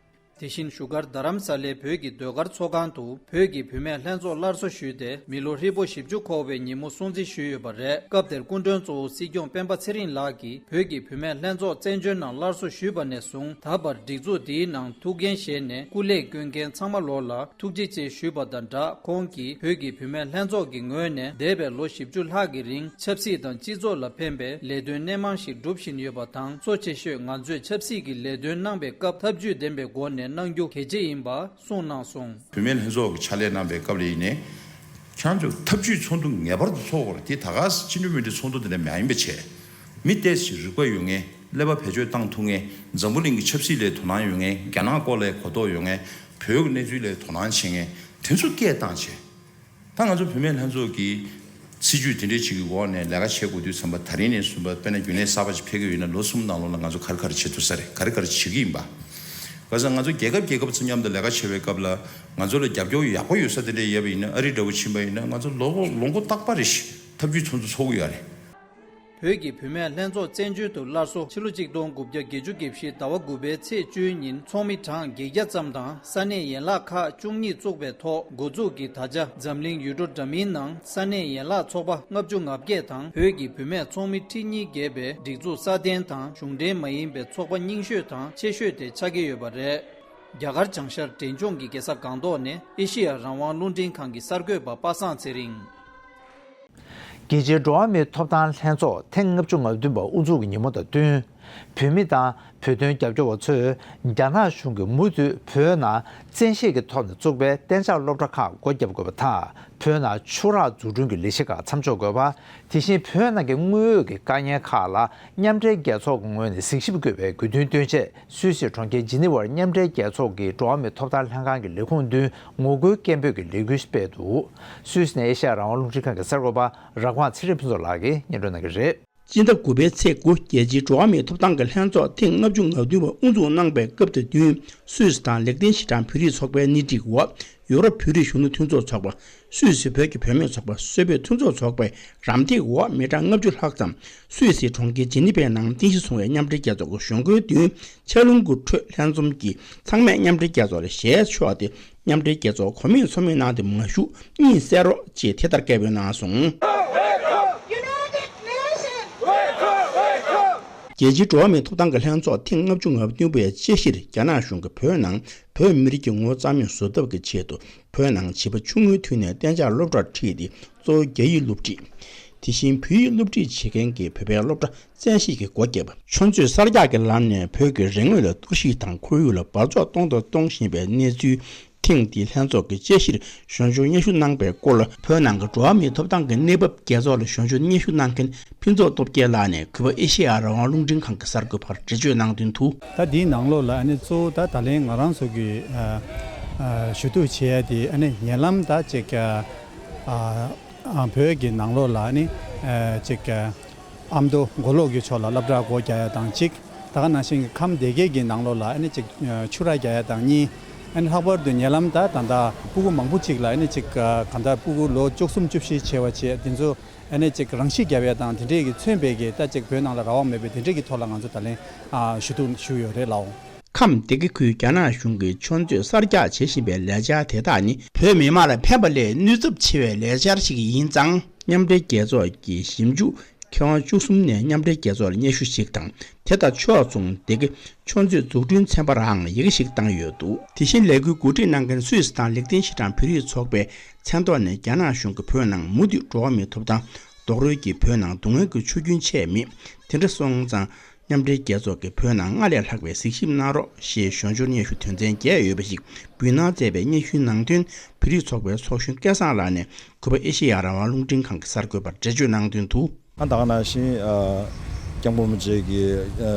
དེ་བཞིན་བཞུགས་སྒར་རྡ་རམ་ས་ལའི་བོད་ཀྱི་ཟློས་གར་ཚོགས་ཁང་དུ་བོད་ཀྱི་བུད་མེད་ལྷན་ཚོགས་སླར་གསོ་ཞུས་ཏེ་མི་ལོ་ཧྲིལ་པོ་བཞི་བཅུ་འཁོར་བའི་ཉིན་མོ་སྲུང་བརྩི་ཞུས་ཡོད་པ་རེད། སྐབས་དེར་སྐུ་མགྲོན་གཙོ་བོ་སྲིད་སྐྱོང་སྤེན་པ་ཚེ་རིང་ལགས་ཀྱིས་བོད་ཀྱི་བུད་མེད་ལྷན་ཚོགས་བཙན་བྱོལ་ནང་སླར་གསོ་ཞུས་པ་ནས་བཟུང་ད་བར་སྒྲིག་འཛུགས་འདིའི་ནང་ཐུགས་འགན་བཞེས་ནས་སྐུ་ལས་བསྐྱོན་མཁན་ཚང་མ་ལོ་ལ་ཐུགས་རྗེ་ཆེ་ཞུས་པ་དང་སྦྲགས། ཁོང་གིས་བོད་ཀྱི་བུད་མེད་ལྷན་ཚོགས་ཀྱི་ངོས་ནས་འདས་པའི་ལོ་བཞི་བཅུ་ལྷག་གི་རིང་ཆབ་སྲིད་དང་སྤྱི་ཚོགས་ལ་ཕན་པའི་ལས་དོན་སྣེ་མང་ཞིག་སྒྲུབ་བཞིན་ཡོད་པ་དང་། གཙོ་ཆེ་ཤོས་ང་ཚོས་ཆབ་སྲིད་ཀྱི་ལས་དོན་གནང་པའི་སྐབས་ཐབས་ཇུས་ལྡན་པའི་སྒོ་ནས་གནང་རྒྱུ་གལ་ཆེ་ཡིན་པ་གསུངས་གནང་སོང་། བུད་མེད་ལྷན་ཚོགས་ཀྱི་ཕྱག་ལས་གནང་པའི་སྐབས་ལ་ཡིན་ནའི། ཁྱེད་ཚོས་ཐབས་ཇུས་ཚོགས་འདུ་ངེས་པར་དུ་ཚོགས་དགོས་རེད། དེ་ད་ག་སེ་སྤྱི་འཐུས་མི་འཐུས་ཚོགས་འདུ་དེ་འདྲ་མ་ཡིན་པ་བྱས། མི་ཏོག་ཙམ་རིག་པ་ཡོད་མཁན། ཀླད་པ་བེད་སྤྱོད་བཏང་ཐུབ་མཁན། འཛམ་བུ་གླིང་གི་ཆབ་སྲིད་ལ་དོ་སྣང་ཡོད་མཁན། རྒྱ་ནག་སྐོར་ལ་གོ་རྟོགས་ཡོད་མཁན། བོད་ཀྱི་གནས་ཚུལ་ལ་དོ་སྣང་བྱེད་མཁན་དེ་ཚོ་སྐད་བཏང་བྱས། ད་ང་ཚོ་བུད་མེད་ལྷན་ཚོགས་ཀྱི་སྲིད་ཇུས་དེ་འདྲའི་ཅིག་གི་འོག་ནས་ལས་ཀ་བྱེད་དགོས་དུས་ཙམ་པ། ད་རིང་ནས་བཟུང་པ་དཔེར་ན་རྒྱུན་ལས་གསར་པ་ཅིག་ཕེབས་ཀྱི་ཡོད་ན་ལོ་གསུམ་ནང་ལོགས་ལ་ང་ཚོ་ག་རེ་ག་རེ་བྱེད་ཐུབ་ས་རེད། ག་རེ་ག་རེ་བྱེད་ཀྱི་ཡིན་པ། ག་ས་ང་ཚོ་རྒྱལ་ཁབ་རྒྱལ་ཁབ་ཚོ་མཉམ་དུ་ལས་ཀ་བྱེད་པའི་སྐབས་ལ་ང་ཚོ་ལ་རྒྱབ་སྐྱོར་ཡག་པོ་ཡོད་ས་དེ་འདྲ་ཡོད་པ་ཡིན་ན། ཨ་རི་འདྲ་བོ་ཕྱིན་པ་ཡིན་ན། ང་ཚོ་ལོ་ལོ་ངོ་རྟག་པར་རེ་ཞིག་ཐབས་ཇུས་ཚོ་ཚོ་ཚོགས་ཀྱི་ཡོད་རེད། བོད་ཀྱི་བུད་མེད་ལྷན་ཚོགས་བཙན་བྱོལ་དུ་སླར་གསོ། ཕྱི་ལོ་གཅིག་སྟོང་དགུ་བརྒྱ་བརྒྱད་ཅུ་གྱ་བཞི་ཟླ་བ་དགུ་པའི་ཚེས་བཅུའི་ཉིན་ཚོགས་མི་གྲངས་བརྒྱད་བརྒྱ་ཙམ་དང་ས་གནས་ཡན་ལག་ཁག་བཅུ་གཉིས་བཙུགས་པའི་ཐོག་འགོ་འཛུགས་ཀྱིས། ད་ཆ་འཛམ་གླིང་ཡུལ་གྲུ་འདྲ་མིན་ནང་ས་གནས་ཡན་ལག་ཚོགས་པ་ལྔ་བཅུ་ང་བརྒྱད་དང་བོད་ཀྱི་བུད་མེད་ཚོགས་མི་ཁྲི་གཉིས་བརྒལ་བའི་སྒྲིག་འཛུགས་སྲ་བརྟན་དང་གཞུང་འབྲེལ་མ་ཡིན་པའི་ཚོགས་པ་རྙིང་ཤོས་དང་ཆེ་ཤོས་དེ་ཆགས་ཀྱི་ཡོད་པ་རེད། རྒྱ་གར་བྱང་ཤར་འབྲས་ལྗོངས་ཀྱི་རྒྱལ་ས་སྒང་ཏོག་ནས་ཨེ་ཤེ་ཡ་རང་དབང་རླུང་འཕྲིན་ཁང་གི་གསར་འགོད་པ་པ་སངས་ཚེ་རིང་། རྒྱལ་སྤྱིའི་འགྲོ་བ་མིའི་ཐོབ་ཐང་ལྷན་ཚོགས་ཐེངས་ལྔ་བཅུ་ང་བདུན་པ་དབུ་འཛུགས་ཀྱི་ཉིན་མོ་དང་བསྟུན། བོད་མི་དང་བོད་དོན་རྒྱབ་སྐྱོར་བ་ཚོས་རྒྱ་ནག་གཞུང་གིས་མུ་མཐུད་བོད་ནང་བཙན་ཤེད་ཀྱི་ཐོག་ནས་བཙུགས་པའི་གཏན་འཇགས་སློབ་གྲྭ་ཁག་སྒོ་བརྒྱབ་དགོས་པ་དང་། བོད་ནང་ཆུ་རགས་འཛུགས་སྐྲུན་གྱི་ལས་གཞི་ཁག་མཚམས་འཇོག་དགོས་པ། དེ་བཞིན་བོད་ནང་གི་དངོས་ཡོད་ཀྱི་དཀའ་ངལ་ཁག་ལ་མཉམ་འབྲེལ་རྒྱལ་ཚོགས་ཀྱི་ངོས་ནས་གཟིགས་ཞིབ་དགོས་པའི་དགོས་འདུན་བཏོན་ཆེད། སུད་སི་གྲོང་ཁྱེར་ཇི་ནི་ཝར་མཉམ་འབྲེལ་རྒྱལ་ཚོགས་ཀྱི་འགྲོ་བ་མིའི་ཐོབ་ཐང་ལྷན་ཁང་གི་ལས་ཁུངས་མདུན་ངོ་རྒོལ་སྐད་འབོད་ཀྱི་ལས་འགུལ་སྤེལ་འདུག། སུད་སི་ནས་ཨེ་ཤ་ཡ་རང་དབང་རླུང་འཕྲིན་ཁང་གི་གསར་འགོད་པ་ར་ཁོང་ཚེ་རིང་ཕུན་ཚོགས་ལགས་ཀྱིས་སྙན་སྒྲོན་གནང་གི་རེད། སྤྱི་ཟླ་དགུ་པའི་ཚེས་དགུ། རྒྱལ་སྤྱིའི་འགྲོ་བ་མིའི་ཐོབ་ཐང་གི་ལྷན་ཚོགས་ཐེངས་ལྔ་བཅུ་ང་བདུན་པ་དབུ་འཛུགས་གནང་པའི་སྐབས་དང་བསྟུན། སུད་སི་དང་ལེགས་ལྡན་ཤིས་ཀྲང་བོད་རིགས་ཚོགས་པའི་སྣེ་ཁྲིད་འོག་ཡོ་རོབ་བོད་རིགས་གཞོན་ནུ་མཐུན་ཚོགས་ཚོགས་པ། སུད་སི་བོད་ཀྱི་བུད་མེད་ཚོགས་པ། སུད་བོད་མཐུན་ཚོགས་ཚོགས་པའི་རམ་འདེགས་འོག་མི་གྲངས་ལྔ་བཅུ་ལྷག་ཙམ་སུད་སིའི་གྲོང་ཁྱེར་ཇི་ནི་ཝའི་ནང་རྟེན་གཞི་བཟུང་བའི་མཉམ་འབྲེལ་རྒྱལ་ཚོགས་ཀྱི་གཞུང་སྒོའི་མདུན་ཆ་རླུང་གི་ཁྲོད་ལྷན་འཛོམས་ཀྱིས་ཚང་མས་མཉམ་འབྲེལ་རྒྱལ་ཚོགས་ལ་ཞལ་ཕྱོགས་ཏེ། མཉམ་འབྲེལ་རྒྱལ་ཚོགས་གོ་མེད་ཚོར་མེད་ནང་དུ་མ་ཞུགས་གཉིད་སད་རོགས་ཅེས་དེ་ལྟར་སྐད་འབོད་གནང་སོང་། རྒྱལ་སྤྱིའི་འགྲོ་བ་མིའི་ཐོབ་ཐང་གི་ལྷན་ཚོགས་ཐེངས་ལྔ་བཅུ་ང་བདུན་པའི་དཔྱད་གཞིར། རྒྱ་ནག་གཞུང་གིས་བོད་ནང་བོད་མི་རིགས་ཀྱི་ངོ་བོ་རྩ་མེད་བཟོ་ཐབས་ཀྱི་ཆེད་དུ། བོད་ནང་བྱིས་པ་ཆུང་ངུའི་དུས་ནས་གཏན་འཇགས་སློབ་གྲྭར་ཁྲིད་དེ། གཙོ་བོ་རྒྱ་ཡིག་སློབ་ཁྲིད། དེ་བཞིན་བོད་ཡིག་སློབ་ཁྲིད་བྱེད་མཁན་གྱི་བོད་པའི་སློབ་གྲྭ་བཙན་ཤེད་ཀྱིས་སྒོ་བརྒྱབ། ཆུ་མཛོད་གསར་རྒྱག་གི་ལམ་ནས་བོད་ཀྱི་རིག་དངོས་ལ་གཏོར་བཤིག་དང་། ཁོར་ཡུག་ལ་འབག་བཙོག་གཏོང་དང་གཏོང་བཞིན་པའི་གནས་ཚུལ། ཐེངས་འདིའི་ལྷན་ཚོགས་ཀྱི་དཔྱད་གཞིར་ཞབས་ཞུ་སྙན་ཞུ་གནང་པའི་སྐོར་ལ། བོད་ནང་གི་འགྲོ་བ་མིའི་ཐོབ་ཐང་གི་གནས་བབ་རྒྱལ་ཚོགས་ལ་ཞབས་ཞུ་སྙན་ཞུ་གནང་མཁན་ཕུན་ཚོགས་སྟོབས་རྒྱལ་ལགས་ནས་གུས་པ་ཨེ་ཤེ་ཡ་རང་དབང་རླུང་འཕྲིན་ཁང་གི་གསར་འགོད་པར་འགྲེལ་བརྗོད་གནང་དོན་དུ། ད་འདིའི་ནང་ལོགས་ལ་ཨ་ནི་གཙོ་བོ་ད་ད་ལན་ང་རང་ཚོ་གི་ཨ་ཨ་ཞུ་གཏུག་བྱེད་ཡ་དེ་ཨ་ནི་ཉེ་ལམ་ད་ཅིག་ཨ་ཨ་བོད་ཀྱི་ནང་ལོགས་ལ་ཨ་ནི་ཨ་ཅིག་ཨ་ཨ་མདོ་མགོ་ལོག་གི་ཕྱོགས་ལ་སློབ་གྲྭ་སྒོ་རྒྱག་ཡ་དང་གཅིག། ད་ག་ནང་བཞིན་གྱི་ཁམས་སྡེ་དགེ་གི་ནང་ལོགས་ལ་ཨ་ནི་ཅིག་ཆུ་རགས་རྒྱག་ཡ་དང་གཉིས། ཨ་ནི་ལྷག་པར་དུ་ཉེ་ལམ་ད་ད་ལྟ་སྤུ་གུ་མང་པོ་ཅིག་ལ་ཨ་ནི་ཅིག་གང་ལྟར་སྤུ་གུ་ལོ་བཅུ་གསུམ་བཅུ་བཞི་བྱས་པ་བྱས་དེ་ཚོ་ཨ་ནི་ཅིག་རང་ཤི་བརྒྱབ་ཡ་དང་དེ་འདྲས་ཀྱི་མཚོན་པའི་གི་ད་ཅིག་བོད་ནང་ལ་རང་དབང་མེད་པའི་དེ་འདྲས་ཀྱི་ཐོག་ལ་ང་ཚོ་ད་ལན་ཞུ་གཏུག་ཞུས་ཡོད་རེད་ལགས། ཁམས་སྡེ་དགེ་ཁུལ་རྒྱ་ནག་གཞུང་གིས་ཆུ་མཛོད་གསར་རྒྱག་བྱེད་བཞིན་པའི་ལས་འཆར་དེ་དག་ནི་བོད་མི་མང་ལ་ཕན་པ་ལས་ནུས་ཚབས་ཆེ་བའི་ལས་འཆར་ཞིག་ཡིན་ཙང་། མཉམ་འབྲེལ་རྒྱལ་ཚོགས་ཀྱི་ཞིབ་འཇུག་མཁས་དབང་བཅུ་གསུམ་ནས་མཉམ་འབྲེལ་རྒྱལ་ཚོགས་ལ་སྙན་ཞུ་ཞིག་དང་། དེ་དང་ཕྱོགས་མཚུངས་སྡེ་དགེ་ཆུ་མཛོད་འཛུགས་སྐྲུན་ཚན་པརའང་ཡི་གེ་ཞིག་བཏང་ཡོད་འདུག། དེ་བཞིན་ལས་འགུལ་གོ་སྒྲིག་གནང་མཁན་སུད་སི་དང་ལེགས་ལྡན་ཤིས་ཀྲང་བོད་རིགས་ཚོགས་པའི་མཚན་ཐོག་ནས་རྒྱ་ནག་གཞུང་གིས་བོད་ནང་མུ་མཐུད་འགྲོ་བ་མིའི་ཐོབ་ཐང་རྡོག་རོལ་གྱིས་བོད་ནང་སྡུག་བསྔལ་གྱི་ཆུ་རྒྱུན་ཆད་མེད་དེ་འདྲ་སོང་ཙང་། མཉམ་འབྲེལ་རྒྱལ་ཚོགས་ཀྱིས་བོད་ནང་སྔར་ལས་ལྷག་པའི་གཟིགས་ཞིབ་གནང་རོགས་ཞེས་ཞབས་ཞུ་སྙན་ཞུ་དོན་ཚན་བརྒྱད་ཡོད་པ་ཞིག་འབུལ་གནང་མཛད་པའི་སྙན་ཞུའི་ནང་དོན་བོད་རིགས་ཚོགས་པའི་ཚོགས་གཞོན་སྐལ་བཟང་ལགས་ནས་གུས་པ་ཨེ་ཤེ་ཡ་རང་དབང་རླུང་འཕྲིན་ཁང་གི་གསར་འགོད་པར་འགྲེལ་བརྗོད་གནང་དོན་དུ། ཨ་ད་ག་ནང་བཞིན་ཨ་སྐྱབས་མགོན་རིན་པོ་ཆེ་གི་ཨ་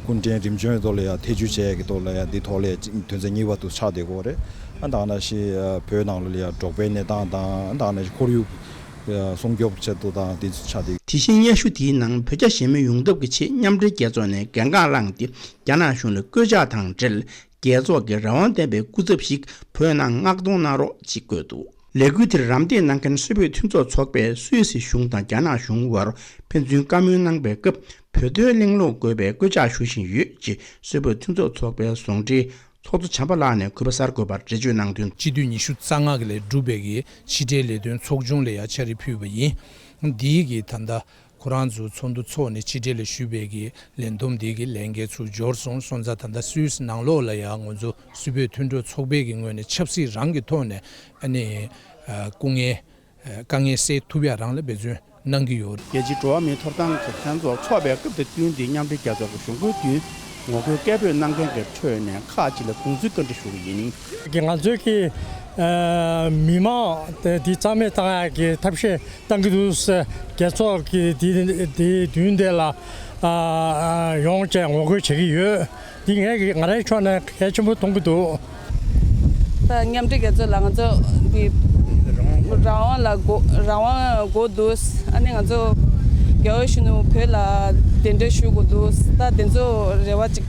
སྐུ་ཕྲེང་རིམ་བྱོན་ཐོག་ལ་ཡ་ཐེ་བྱུས་བྱས་ཀྱི་ཐོག་ལ་ཡ་འདི་ཐོག་ལ་ཡ་དོན་ཚན་གཉིས་པ་དུ་ཆགས་བསྡད་ཀྱི་ཡོད་རེད། ཨ་ད་ག་ནང་བཞིན་ཨ་བོད་ནང་ལ་ཡ་འབྲོག་པའི་གནས་སྟངས་དང་ཨ་ད་ག་ནང་བཞིན་ཁོར་ཡུག་སྲུང་སྐྱོབ་ཆེད་དུ་དང་དེ་ཚོ་ཆགས་བསྡད། དེ་བཞིན་སྙན་ཞུ་དེའི་ནང་བོད་རྒྱ་ཞི་མོལ་ཡོང་ཐབས་ཀྱི་ཆེད་མཉམ་འབྲེལ་རྒྱལ་ཚོགས་ནས་འགན་འཁྲི་བླངས་ཏེ་རྒྱ་ནག་གཞུང་ལ་བཀོད་ཁྱབ་དང་འབྲེལ། རྒྱལ་ཚོགས་ཀྱི་རང་དབང་ལྡན་པའི་སྐུ་ཚབ་ཞིག་བོད་ནང་མངགས་གཏོང་གནང་རོགས་ཅེས་བཀོད་འདུག། ལས་འགུལ་དེར་རམ་འདེགས་གནང་མཁན་སུད་བོད་མཐུན་ཚོགས་ཚོགས་པས་སུད་སི་གཞུང་དང་རྒྱ་ནག་གཞུང་དབར་ཕན་ཚུན་བཀའ་མོལ་གནང་པའི་སྐབས་བོད་དོན་གླེང་སློང་དགོས་པའི་སྐུལ་ལྕག་ཞུ་བཞིན་ཡོད་ཅེས་སུད་བོད་མཐུན་ཚོགས་ཚོགས་པའི་ཟུང་འབྲེལ་ཚོགས་གཙོ་བྱམས་པ་ལགས་ནས་གུས་པ་གསར་འགོད་པར་འགྲེལ་བརྗོད་གནང་དོན། སྤྱི་འཐུས་ཉི་ཤུ་རྩ་ལྔ་གི་ལས་གྲུབ་པའི་གི་ཕྱི་འབྲེལ་ལས་དོན་ཚོགས་ཆུང་ལ་ཡང་ཕྱག་བྲིས་ཕུལ་བ་ཡིན། འདིའི་གི་ད་ལྟ་ཁོ་རང་ཚོའི་ཚོགས་འདུ་འཚོགས་ནས་ཕྱི་འབྲེལ་ལ་ཞུས་པའི་གི་ལས་བསྡོམས་འདི་གི་ལས་འགན་ཚུར་འབྱོར་སོང་། སོང་ཙང་ད་ལྟ་སུད་སི་ནང་ལོགས་ལ་ཡང་ང་ཚོ་སུད་བོད་མཐུན་གྲོགས་ཚོགས་པའི་གི་ངོས་ནས་ཆབ་སྲིད་རང་གི་ཐོག་ནས་ཨ་ནི་སྐུ་ངལ་དཀའ་ངལ་སེལ་ཐུབ་ཡ་རང་ལ་འབད་བརྩོན་གནང་གི་ཡོད། རྒྱལ་སྤྱིའི་འགྲོ་བ་མིའི་ཐོབ་ཐང་གི་ལྷན་ཚོགས་འཚོགས་པའི་སྐབས་དང་བསྟུན་ཏེ་མཉམ་འབྲེལ་རྒྱལ་ཚོགས་ཀྱི་གཞུང་སྒོའི་མདུན་ངོ་རྒོལ་སྐད་འབོད་གནང་མཁན་གྱི་ཁྲོད་ནས་ཁག་ཅིག་ལ་དགོངས་ཚུལ་བཀའ་འདྲི་ཞུ་གི་ཡིན། ང་ཚོའི་གི་མི་མང་དེ་འདི་རྩ་མེད་བཏང་ཡ་གི་ཐབས་ཤེས་གཏང་གི་འདུག་ཟེར། རྒྱལ་ཚོགས་ཀྱི་དེ་དེའི་མདུན་དེ་ལ་ཡོང་བྱས་ངོ་རྒོལ་བྱེད་ཀྱི་ཡོད། འདི་ངས་ཀྱི་ང་རའི་ཕྱོགས་ནས་གལ་ཆེན་པོ་མཐོང་གི་འདུག། ད་མཉམ་འབྲེལ་རྒྱལ་ཚོགས་ལ་ང་ཚོ་འདི་རང་དབང་ལ་དགོས་རང་དབང་དགོས་འདུག། ཨ་ནི་ང་ཚོ་རྒྱལ་བ་གཞོན་ནུ་བོད་ལ་གདན་འདྲེན་ཞུ་དགོས་འདུག། ད་དེ་ཚོ་རེ་བ་ཅིག་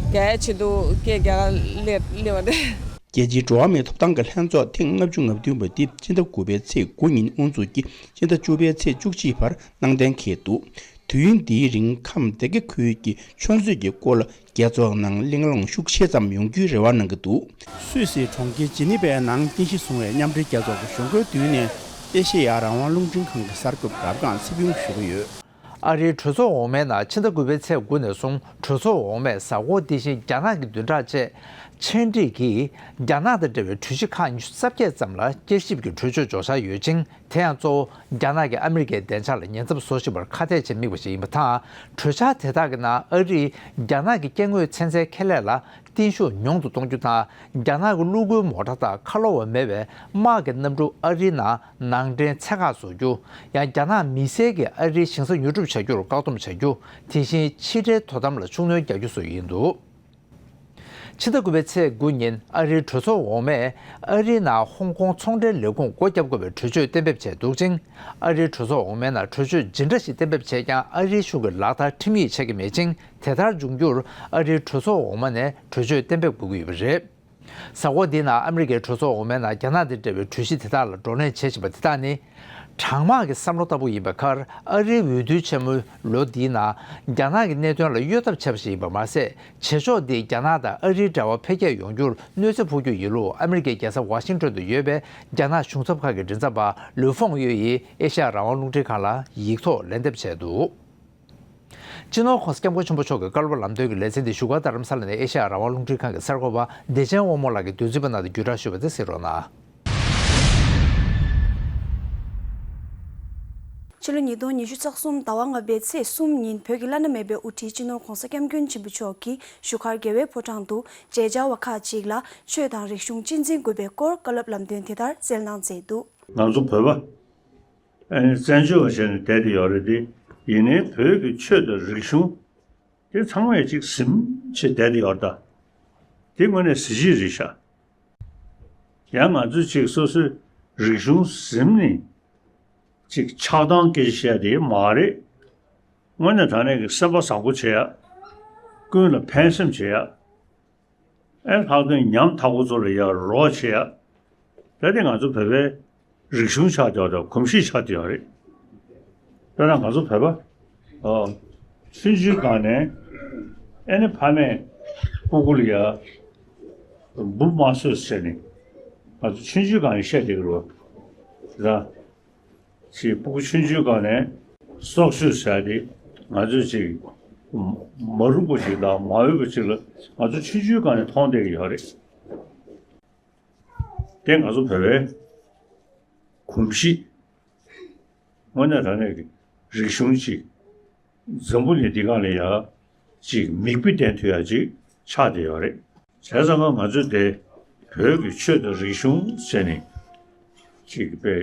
རྒྱ་ཡ་ཆེ་འདུག་སྐད་རྒྱ་གར་སླེབས་སླེབས་པ་རེད། རྒྱལ་སྤྱིའི་འགྲོ་བ་མིའི་ཐོབ་ཐང་གི་ལྷན་ཚོགས་ཐེངས་ལྔ་བཅུ་ང་བདུན་པ་འདི་ཕྱི་ཟླ་དགུ་པའི་ཚེས་དགུ་ཉིན་དབུ་འཛུགས་ཀྱིས་ཕྱི་ཟླ་བཅུ་པའི་ཚེས་བཅུ་གཅིག་བར་གནང་གཏན་འཁེལ་འདུག་དུས་ཡུན་འདིའི་རིང་ཁམས་སྡེ་དགེ་ཁུལ་གྱི་ཆུ་མཛོད་ཀྱི་སྐོར་ལ་རྒྱལ་ཚོགས་ནང་གླེང་སློང་ཤུགས་ཆེ་ཙམ་ཡོང་རྒྱུའི་རེ་བ་གནང་གི་འདུག་སུད་སིའི་གྲོང་ཁྱེར་ཇི་ནི་ཝའི་ནང་རྟེན་གཞི་བཟུང་བའི་མཉམ་འབྲེལ་རྒྱལ་ཚོགས་ཀྱི་གཞུང་སྒོའི་མདུན་ནས་ཨེ་ཤེ་ཡ་རང་དབང་རླུང་འཕྲིན་ཁང་གི་གསར་འགོད་པ་རབ་སྒང་ཚེ་ཕུན་ཞུ་གི་ཡོད། ཨ་རིའི་གྲོས་ཚོགས་འོག་མའི་ནང་ཕྱི་ཟླ་དགུ་པའི་ཚེས་དགུ་ནས་བཟུང་གྲོས་ཚོགས་འོག་མས་གཟའ་འཁོར་འདི་བཞིན་རྒྱ་ནག་གི་བདུན་ཕྲག་བཅས་ཕྱིར་འབྲེལ་གྱིས་རྒྱ་ནག་དང་འབྲེལ་བའི་གྲོས་གཞི་ཁག་ཉི་ཤུ་རྩ་བརྒྱད་ཙམ་ལ་བསྐྱར་ཞིབ་ཀྱི་གྲོས་ཆོད་འཇོག་འཆར་ཡོད་ཅིང་། དེ་ཡང་གཙོ་བོ་རྒྱ་ནག་གིས་ཨ་མི་རི་ཀའི་བདེ་འཇགས་ལ་ཉེན་ཚབས་བཟོ་བཞིན་པར་ཁ་གཏད་བྱེད་དམིགས་པ་ཞིག་ཡིན་པ་དང་། གྲོས་འཆར་དེ་དག་གི་ནང་ཨ་རིས་རྒྱ་ནག་གི་སྐྱེ་དངོས་ཚན་རྩལ་ཁེ་ལས་ལ་བརྟན་ཤུགས་ཉུང་དུ་གཏོང་རྒྱུ་དང་། རྒྱ་ནག་གི་གློག་སྒུལ་མོ་ཊ་དང་ཁ་ལོ་བ་མེད་པའི་དམག་གི་གནམ་གྲུ་ཨ་རིའི་ནང་ནང་འདྲེན་ཚད་བཀག་བཟོ་རྒྱུ། ཡང་རྒྱ་ནག་མི་སེར་གྱིས་ཨ་རིའི་ཞིང་ས་ཉོ་སྒྲུབ་བྱ་རྒྱུར་བཀག་སྡོམ་བྱ་རྒྱུ། དེ་བཞིན་ཕྱི་འབྲེལ་དོ་དམ་ལ་ཤུགས་སྣོན་རྒྱག་རྒྱུ་སོགས་ཡིན་འདུག་ཕྱི་ཟླ་དགུ་པའི་ཚེས་དགུ་ཉིན་ཨ་རིའི་གྲོས་ཚོགས་འོག་མས་ཨ་རིའི་ནང་ཧོང་ཀོང་ཚོང་འབྲེལ་ལས་ཁུངས་སྒོ་བརྒྱབ་དགོས་པའི་གྲོས་ཆོད་གཏན་འབེབས་བྱས་འདུག་ཅིང་། ཨ་རིའི་གྲོས་ཚོགས་འོག་མའི་ནང་གྲོས་ཆོད་ཇི་འདྲ་ཞིག་གཏན་འབེབས་བྱས་ཀྱང་ཨ་རིའི་གཞུང་གིས་ལག་བསྟར་ཁྲིམས་ཡིག་ཆགས་ཀྱི་མེད་ཅིང་། དེ་ལྟར་འབྱུང་རྒྱུར་ཨ་རིའི་གྲོས་ཚོགས་འོག་མ་ནས་གྲོས་ཆོད་གཏན་འབེབས་དགོས་ཀྱི་ཡོད་པ་རེད། གཟའ་འཁོར་འདིའི་ནང་ཨ་མི་རི་ཀའི་གྲོས་ཚོགས་འོག་མའི་ནང་རྒྱ་ནག་དང་འབྲེལ་བའི་གྲོས་གཞི་དེ་དག་ལ་བགྲོ་གླེང་བྱེད་བཞིན་པ་དེ་དག་ནི། གྲང་དམག་གི་བསམ་བློ་ལྟ་བུ་ཡིན་པའི་ཁར། ཨ་རིའི་འོས་བསྡུ་ཆེན་མོའི་ལོ་འདིའི་ནང་རྒྱ་ནག་གི་གནད་དོན་ལ་གཡོལ་ཐབས་བྱས་པ་ཞིག་ཡིན་པ་མ་ཟད། བྱེད་ཕྱོགས་འདིས་རྒྱ་ནག་དང་ཨ་རིའི་འབྲེལ་བ་འཕེལ་རྒྱས་ཡོང་རྒྱུར་གནོད་འཚེ་ཕོག་རྒྱུ་ཡིན་ལུགས་ཨ་མི་རི་ཀའི་རྒྱལ་ས་ཝ་ཤིང་ཊོན་དུ་ཡོད་པའི་རྒྱ་ནག་གཞུང་ཚབ་ཁང་གི་མགྲིན་ཚབ་པ་ལུའུ་ཧྥང་ཡོས་ཡིས་ཨེ་ཤ་ཡ་རང་དབང་རླུང་འཕྲིན་ཁང་ལ་ཡིག་ཐོག་ལན་འདེབས་བྱས་འདུག་སྤྱི་ནོར་༧གོང་ས་༧སྐྱབས་མགོན་ཆེན་པོ་མཆོག་གི་བཀའ་སློབ་ལམ་སྟོན་གྱི་ལེ་ཚན་འདི་བཞུགས་སྒར་རྡ་རམ་ས་ལ་ནས་ཨེ་ཤ་ཡ་རང་དབང་རླུང་འཕྲིན་ཁང་གི་གསར་འགོད་པ་བདེ་ཆེན་དབང་མོ་ལགས་ཀྱིས་བསྡུས་ཚུལ་པ་ནང་དུ་བརྒྱུད་བསྒྲགས་ཞུས་པ་དེ་གསན་རོགས་གནང་། ཕྱི་ལོ་ཉིས་སྟོང་ཉི་ཤུ་རྩ་གསུམ་ཟླ་བ་ལྔ་པའི་ཚེས་གསུམ་ཉིན་བོད་ཀྱི་བླ་ན་མེད་པའི་དབུ་ཁྲིད་སྤྱི་ནོར་༧གོང་ས་༧སྐྱབས་མགོན་ཆེན་པོ་མཆོག་གིས་བཞུགས་སྒར་རྒྱལ་བའི་ཕོ་བྲང་དུ་མཇལ་བཅར་བ་ཁག་ཅིག་ལ་ཆོས་དང་རིག་གཞུང་གཅེས་འཛིན་དགོས་པའི་སྐོར་བཀའ་སློབ་ལམ་སྟོན་དེ་ལྟར་སྩལ་གནང་མཛད་འདུག་ང་ཚོ་བོད་པ། ཨ་ནི་བཙན་བྱོལ་བ་བྱས་ནས་བསྡད་དེ་ཡོད་རེད་དེ། ཡིན་ནའི་བོད་ཀྱི་ཆོས་དང་རིག་གཞུང་དེ་ཚང་མས་ཅིག་ཟིན་བྱས་བསྡད་དེ་ཡོད་རེད་ད། དེ་དངོས་གནས་གཟི་བརྗིད་རེད་ཤག་ཡང་ང་ཚོས་ཅིག་སོ་སོའི་རིག་གཞུང་ཟིན་ནས་ཅིག་ཆགས་སྡང་སྐད་ཆ་བཤད་དེ་མ་རེད། དངོས་གནས་དྲང་གནས་ཀྱི་སེམས་པ་བཟང་པོ་བྱེད་ཡ། ཀུན་ལ་ཕན་སེམས་བྱེད་ཡ། ཨེ་ལྷག་དོན་ཉམ་ཐག་པོ་ཚོ་ལ་ཡ་རོགས་བྱེད་ཡ། ད་དེ་ང་ཚོ་བོད་པའི་རིག་གཞུང་ཆགས་བསྡད་ཡོད་རེད། གོམས་གཤིས་ཆགས་བསྡད་ཡོད་རེད། དཔེར་ན་ང་ཚོ་བོད་པ། ཨོ། ཆུང་ཆུང་སྒང་ནས་ཨེ་ནི་ཕ་མས་སྤུ་གུ་ལ་ཡ་འབུ་མ་གསོད་ཟེར་ནས་ང་ཚོ་ཆུང་ཆུང་སྒང་ནས་བཤད་བསྡད་ཀྱི་རེད་བ། ད། ཅིག་སྤུ་གུ་ཆུང་ཆུང་སྒང་ནས་སྲོག་གཅོད་བྱས་ཏེ་ང་ཚོས་ཅིག་མ་རུངས་པ་ཅིག་དང་མ་འོས་པ་ཅིག་ལ་ང་ཚོ་ཆུང་ཆུང་སྒང་ནས་མཐོང་བསྡད་ཀྱི་ཡོད་རེད། དེ་ང་ཚོ་བོད་པའི་གོམས་གཤིས། དངོས་གནས་དྲང་གནས་ཀྱི་རིག་གཞུང་ཅིག་འཛམ་བུ་གླིང་འདི་སྒང་ལ་ཡ་ཅིག་མིག་དཔེ་བསྟན་ཐུབ་ཡ་ཅིག་ཆགས་བསྡད་ཡོད་རེད། བྱས་ཙང་ང་ཚོས་དེ་བོད་ཀྱི་ཆོས་དང་རིག་གཞུང་ཟེར་ནས་ཅིག་དཔེ་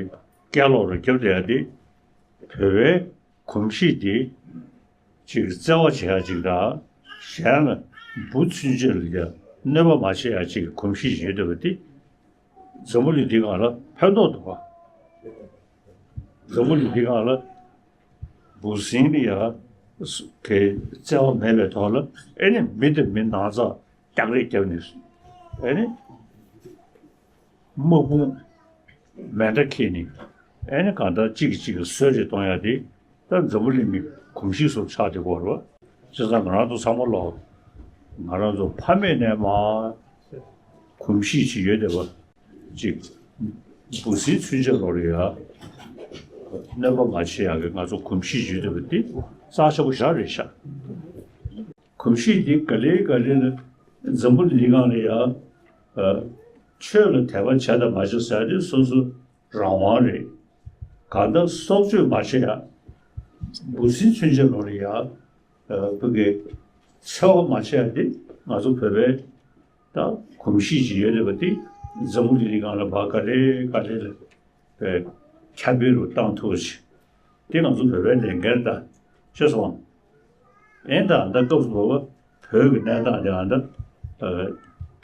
སྐད་ལོག་རུ་རྒྱབ་བསྡད་ཡ་དེ་བོད་པའི་གོམས་གཤིས་དེ་ཅིག་བརྩེ་བ་བྱེད་ཡ་ཅིག་དང་གཞན་ལ་འབུ་ཚུན་ཆད་ལ་ཡ་གནོད་པ་མ་བྱེད་ཡ་ཅིག་གི་གོམས་གཤིས་ཡོད་བསྡད་པ་དེ་འཛམ་བུ་གླིང་འདི་སྒང་ལ་ཕན་ཐོགས་འདུག་ག་འཛམ་བུ་གླིང་འདི་སྒང་ལ་འབུ་སྲིན་ལ་ཡ་གི་བརྩེ་བ་མེད་པའི་ཐོག་ལ་ཨེ་ནི་མི་དང་མི་ནང་ཚགས་རྒྱག་རེས་བརྒྱབ་ནས་ཨེ་ནི་དམག་དཔུང་མེ་མདའ་འཁྱེར་ནས་ཨེ་ནི་གང་ལྟར་གཅིག་གིས་གཅིག་ལ་གསོད་རེས་གཏོང་ཡ་དེ་ད་འཛམ་བུ་གླིང་གི་གོམས་གཤིས་སུ་ཆགས་བསྡད་ཡོད་རེད་བ། བྱས་ཙང་ང་རང་ཚོ་ཚང་མ་ལོག་ང་རང་ཚོ་ཕ་མེས་ནས་མར་གོམས་གཤིས་ཅིག་ཡོད་བསྡད་པ། ཅིག་འབུ་སྲིན་ཚུན་ཆད་ལོག་རེད་ཡ། གནོད་པ་མ་བྱེད་ཡག་གི་ང་ཚོ་གོམས་གཤིས་ཡོད་བསྡད་པ་འདི་རྩ་ཆེ་པོ་ཞེ་དྲག་རེད་ཤག་གོམས་གཤིས་འདི་ག་ལེ་ག་ལེ་ལ་འཛམ་བུ་གླིང་སྒང་ལ་ཡ། ཨ། ཆོས་ལ་དད་པ་བྱས་དང་མ་བྱས་ཟེར་ཡ་དེ་སོ་སོ་རང་དབང་རེད། གང་ལྟར་སྲོག་གཅོད་མ་བྱེད་ཡ། འབུ་སྲིན་ཚུན་ཆད་ལོག་རེད་ཡ། ཨ། བོད་ཀྱི་འཚེ་བ་མ་བྱེད་ཡ་དེ་ང་ཚོ་བོད་པའི་ད་གོམས་གཤིས་ཅིག་ཡོད་བསྡད་པ་དེ་འཛམ་བུ་གླིང་སྒང་ལ་བར་ག་ལེ་ག་ལེ་ལ་ཁྱབ་སྤེལ་རུ་བཏང་ཐུབ་ཅིག་དེ་ང་ཚོ་བོད་པའི་ལས་འགན་ད་ཤེས་སོང་། ཨེ་ད་ད་སྐབས་སུ་བབ་པ་བོད་ཀྱི་གནས་སྟངས་དེ་ཨ་ད་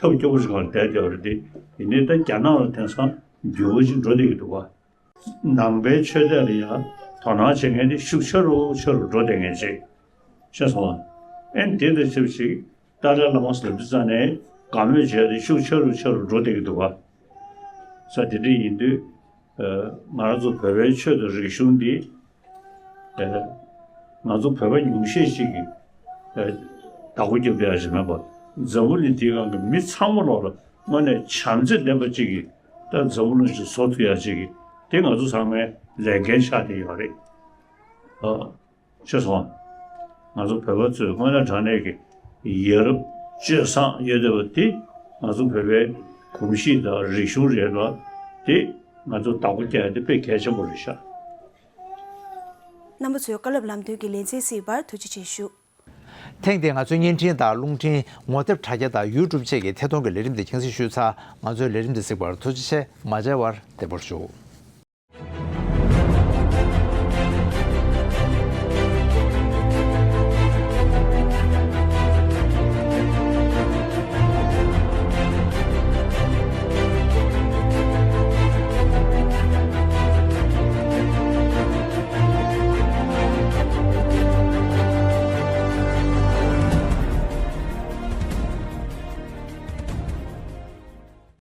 ཐབས་སྐྱོ་པོ་ཞིག་སྒང་ལ་བསྡད་བསྡད་པ་རེད་དེ། ཡིན་ནའི་ད་རྒྱ་ནག་ལ་དེང་སང་འགྱུར་བ་ཅིག་འགྲོ་བསྡད་ཀྱི་འདུག་བ། ནང་པའི་ཆོས་དད་ལ་ཡང་དོ་སྣང་བྱེད་མཁན་དེ་ཤུགས་ཆེ་རུ་ཆེ་རུ་འགྲོ་བསྡད་མཁན་ཅིག་ཤེས་སོང་ཨ། ཨེ་དེ་དང་ཆབས་ཅིག་ ཏཱ་ལའི་བླ་མ་ཟེར་དུས་ཙང་ནས་དགའ་མོས་བྱས་ཏེ་ཤུགས་ཆེ་རུ་ཆེ་རུ་འགྲོ་བསྡད་ཀྱི་འདུག་ག་ས་དེ་འདྲ་ཡིན་དུས། ང་རང་ཚོ་བོད་པའི་ཆོས་དང་རིག་གཞུང་འདི་ང་ཚོ་བོད་པ་ཉུང་ཤས་ཤིག་གིས་བདག་པོ་རྒྱབ་ཡ་ཞིག་མེད་པར། འཛམ་བུ་གླིང་འདིའི་སྒང་གི་མི་ཚང་མ་ལོག་ལ་དངོས་གནས་བྱམས་བརྩེ་ལྡན་པ་ཅིག་གིས་ད་འཛམ་བུ་གླིང་ཞིག་བཟོ་ཐུབ་ཡ་ཅིག་གིས་དེ་ང་ཚོ་ཚང་མའི་ལས་འགན་ཆགས་བསྡད་ཡོད་རེད། ཨ། ཤེས་སོང་། ང་ཚོ་བོད་པ་ཚོས་དངོས་གནས་དྲང་གནས་ཀྱི་ཡ་རབས་སྤྱོད་བཟང་ཡོད་བསྡད་པ་དེ་ང་ཚོ་བོད་པའི་གོམས་གཤིས་དང་རིག་གཞུང་རེད་ལ། དེ་ང་ཚོ་བདག་པོ་རྒྱག་ཡ་དེ་དཔེ་གལ་ཆེན་པོ་རེད་ཤག་རྣམ་པ་ཚོས་བཀའ་སློབ་ལམ་སྟོན་གྱི་ལེ་ཚན་གཟིགས་པར་ཐུགས་རྗེ་ཆེ་ཞུ། ཐེངས་འདིའི་ང་ཚོའི་བརྙན་འཕྲིན་དང་རླུང་འཕྲིན། ངོ་དེབ་དྲ་རྒྱ་དང་ཡུ་ཊུབ་བཅས་ཀྱི་ཐད་གཏོང་གི་ལས་རིམ་འདི་རྒྱང་སྲིང་ཞུས་ཚར། ང་ཚོའི་ལས་རིམ་འདི་གཟིགས་པར་ཐུགས་རྗེ་ཆེ། མ་མཇལ་བར་བདེ་པོར་བཞུགས།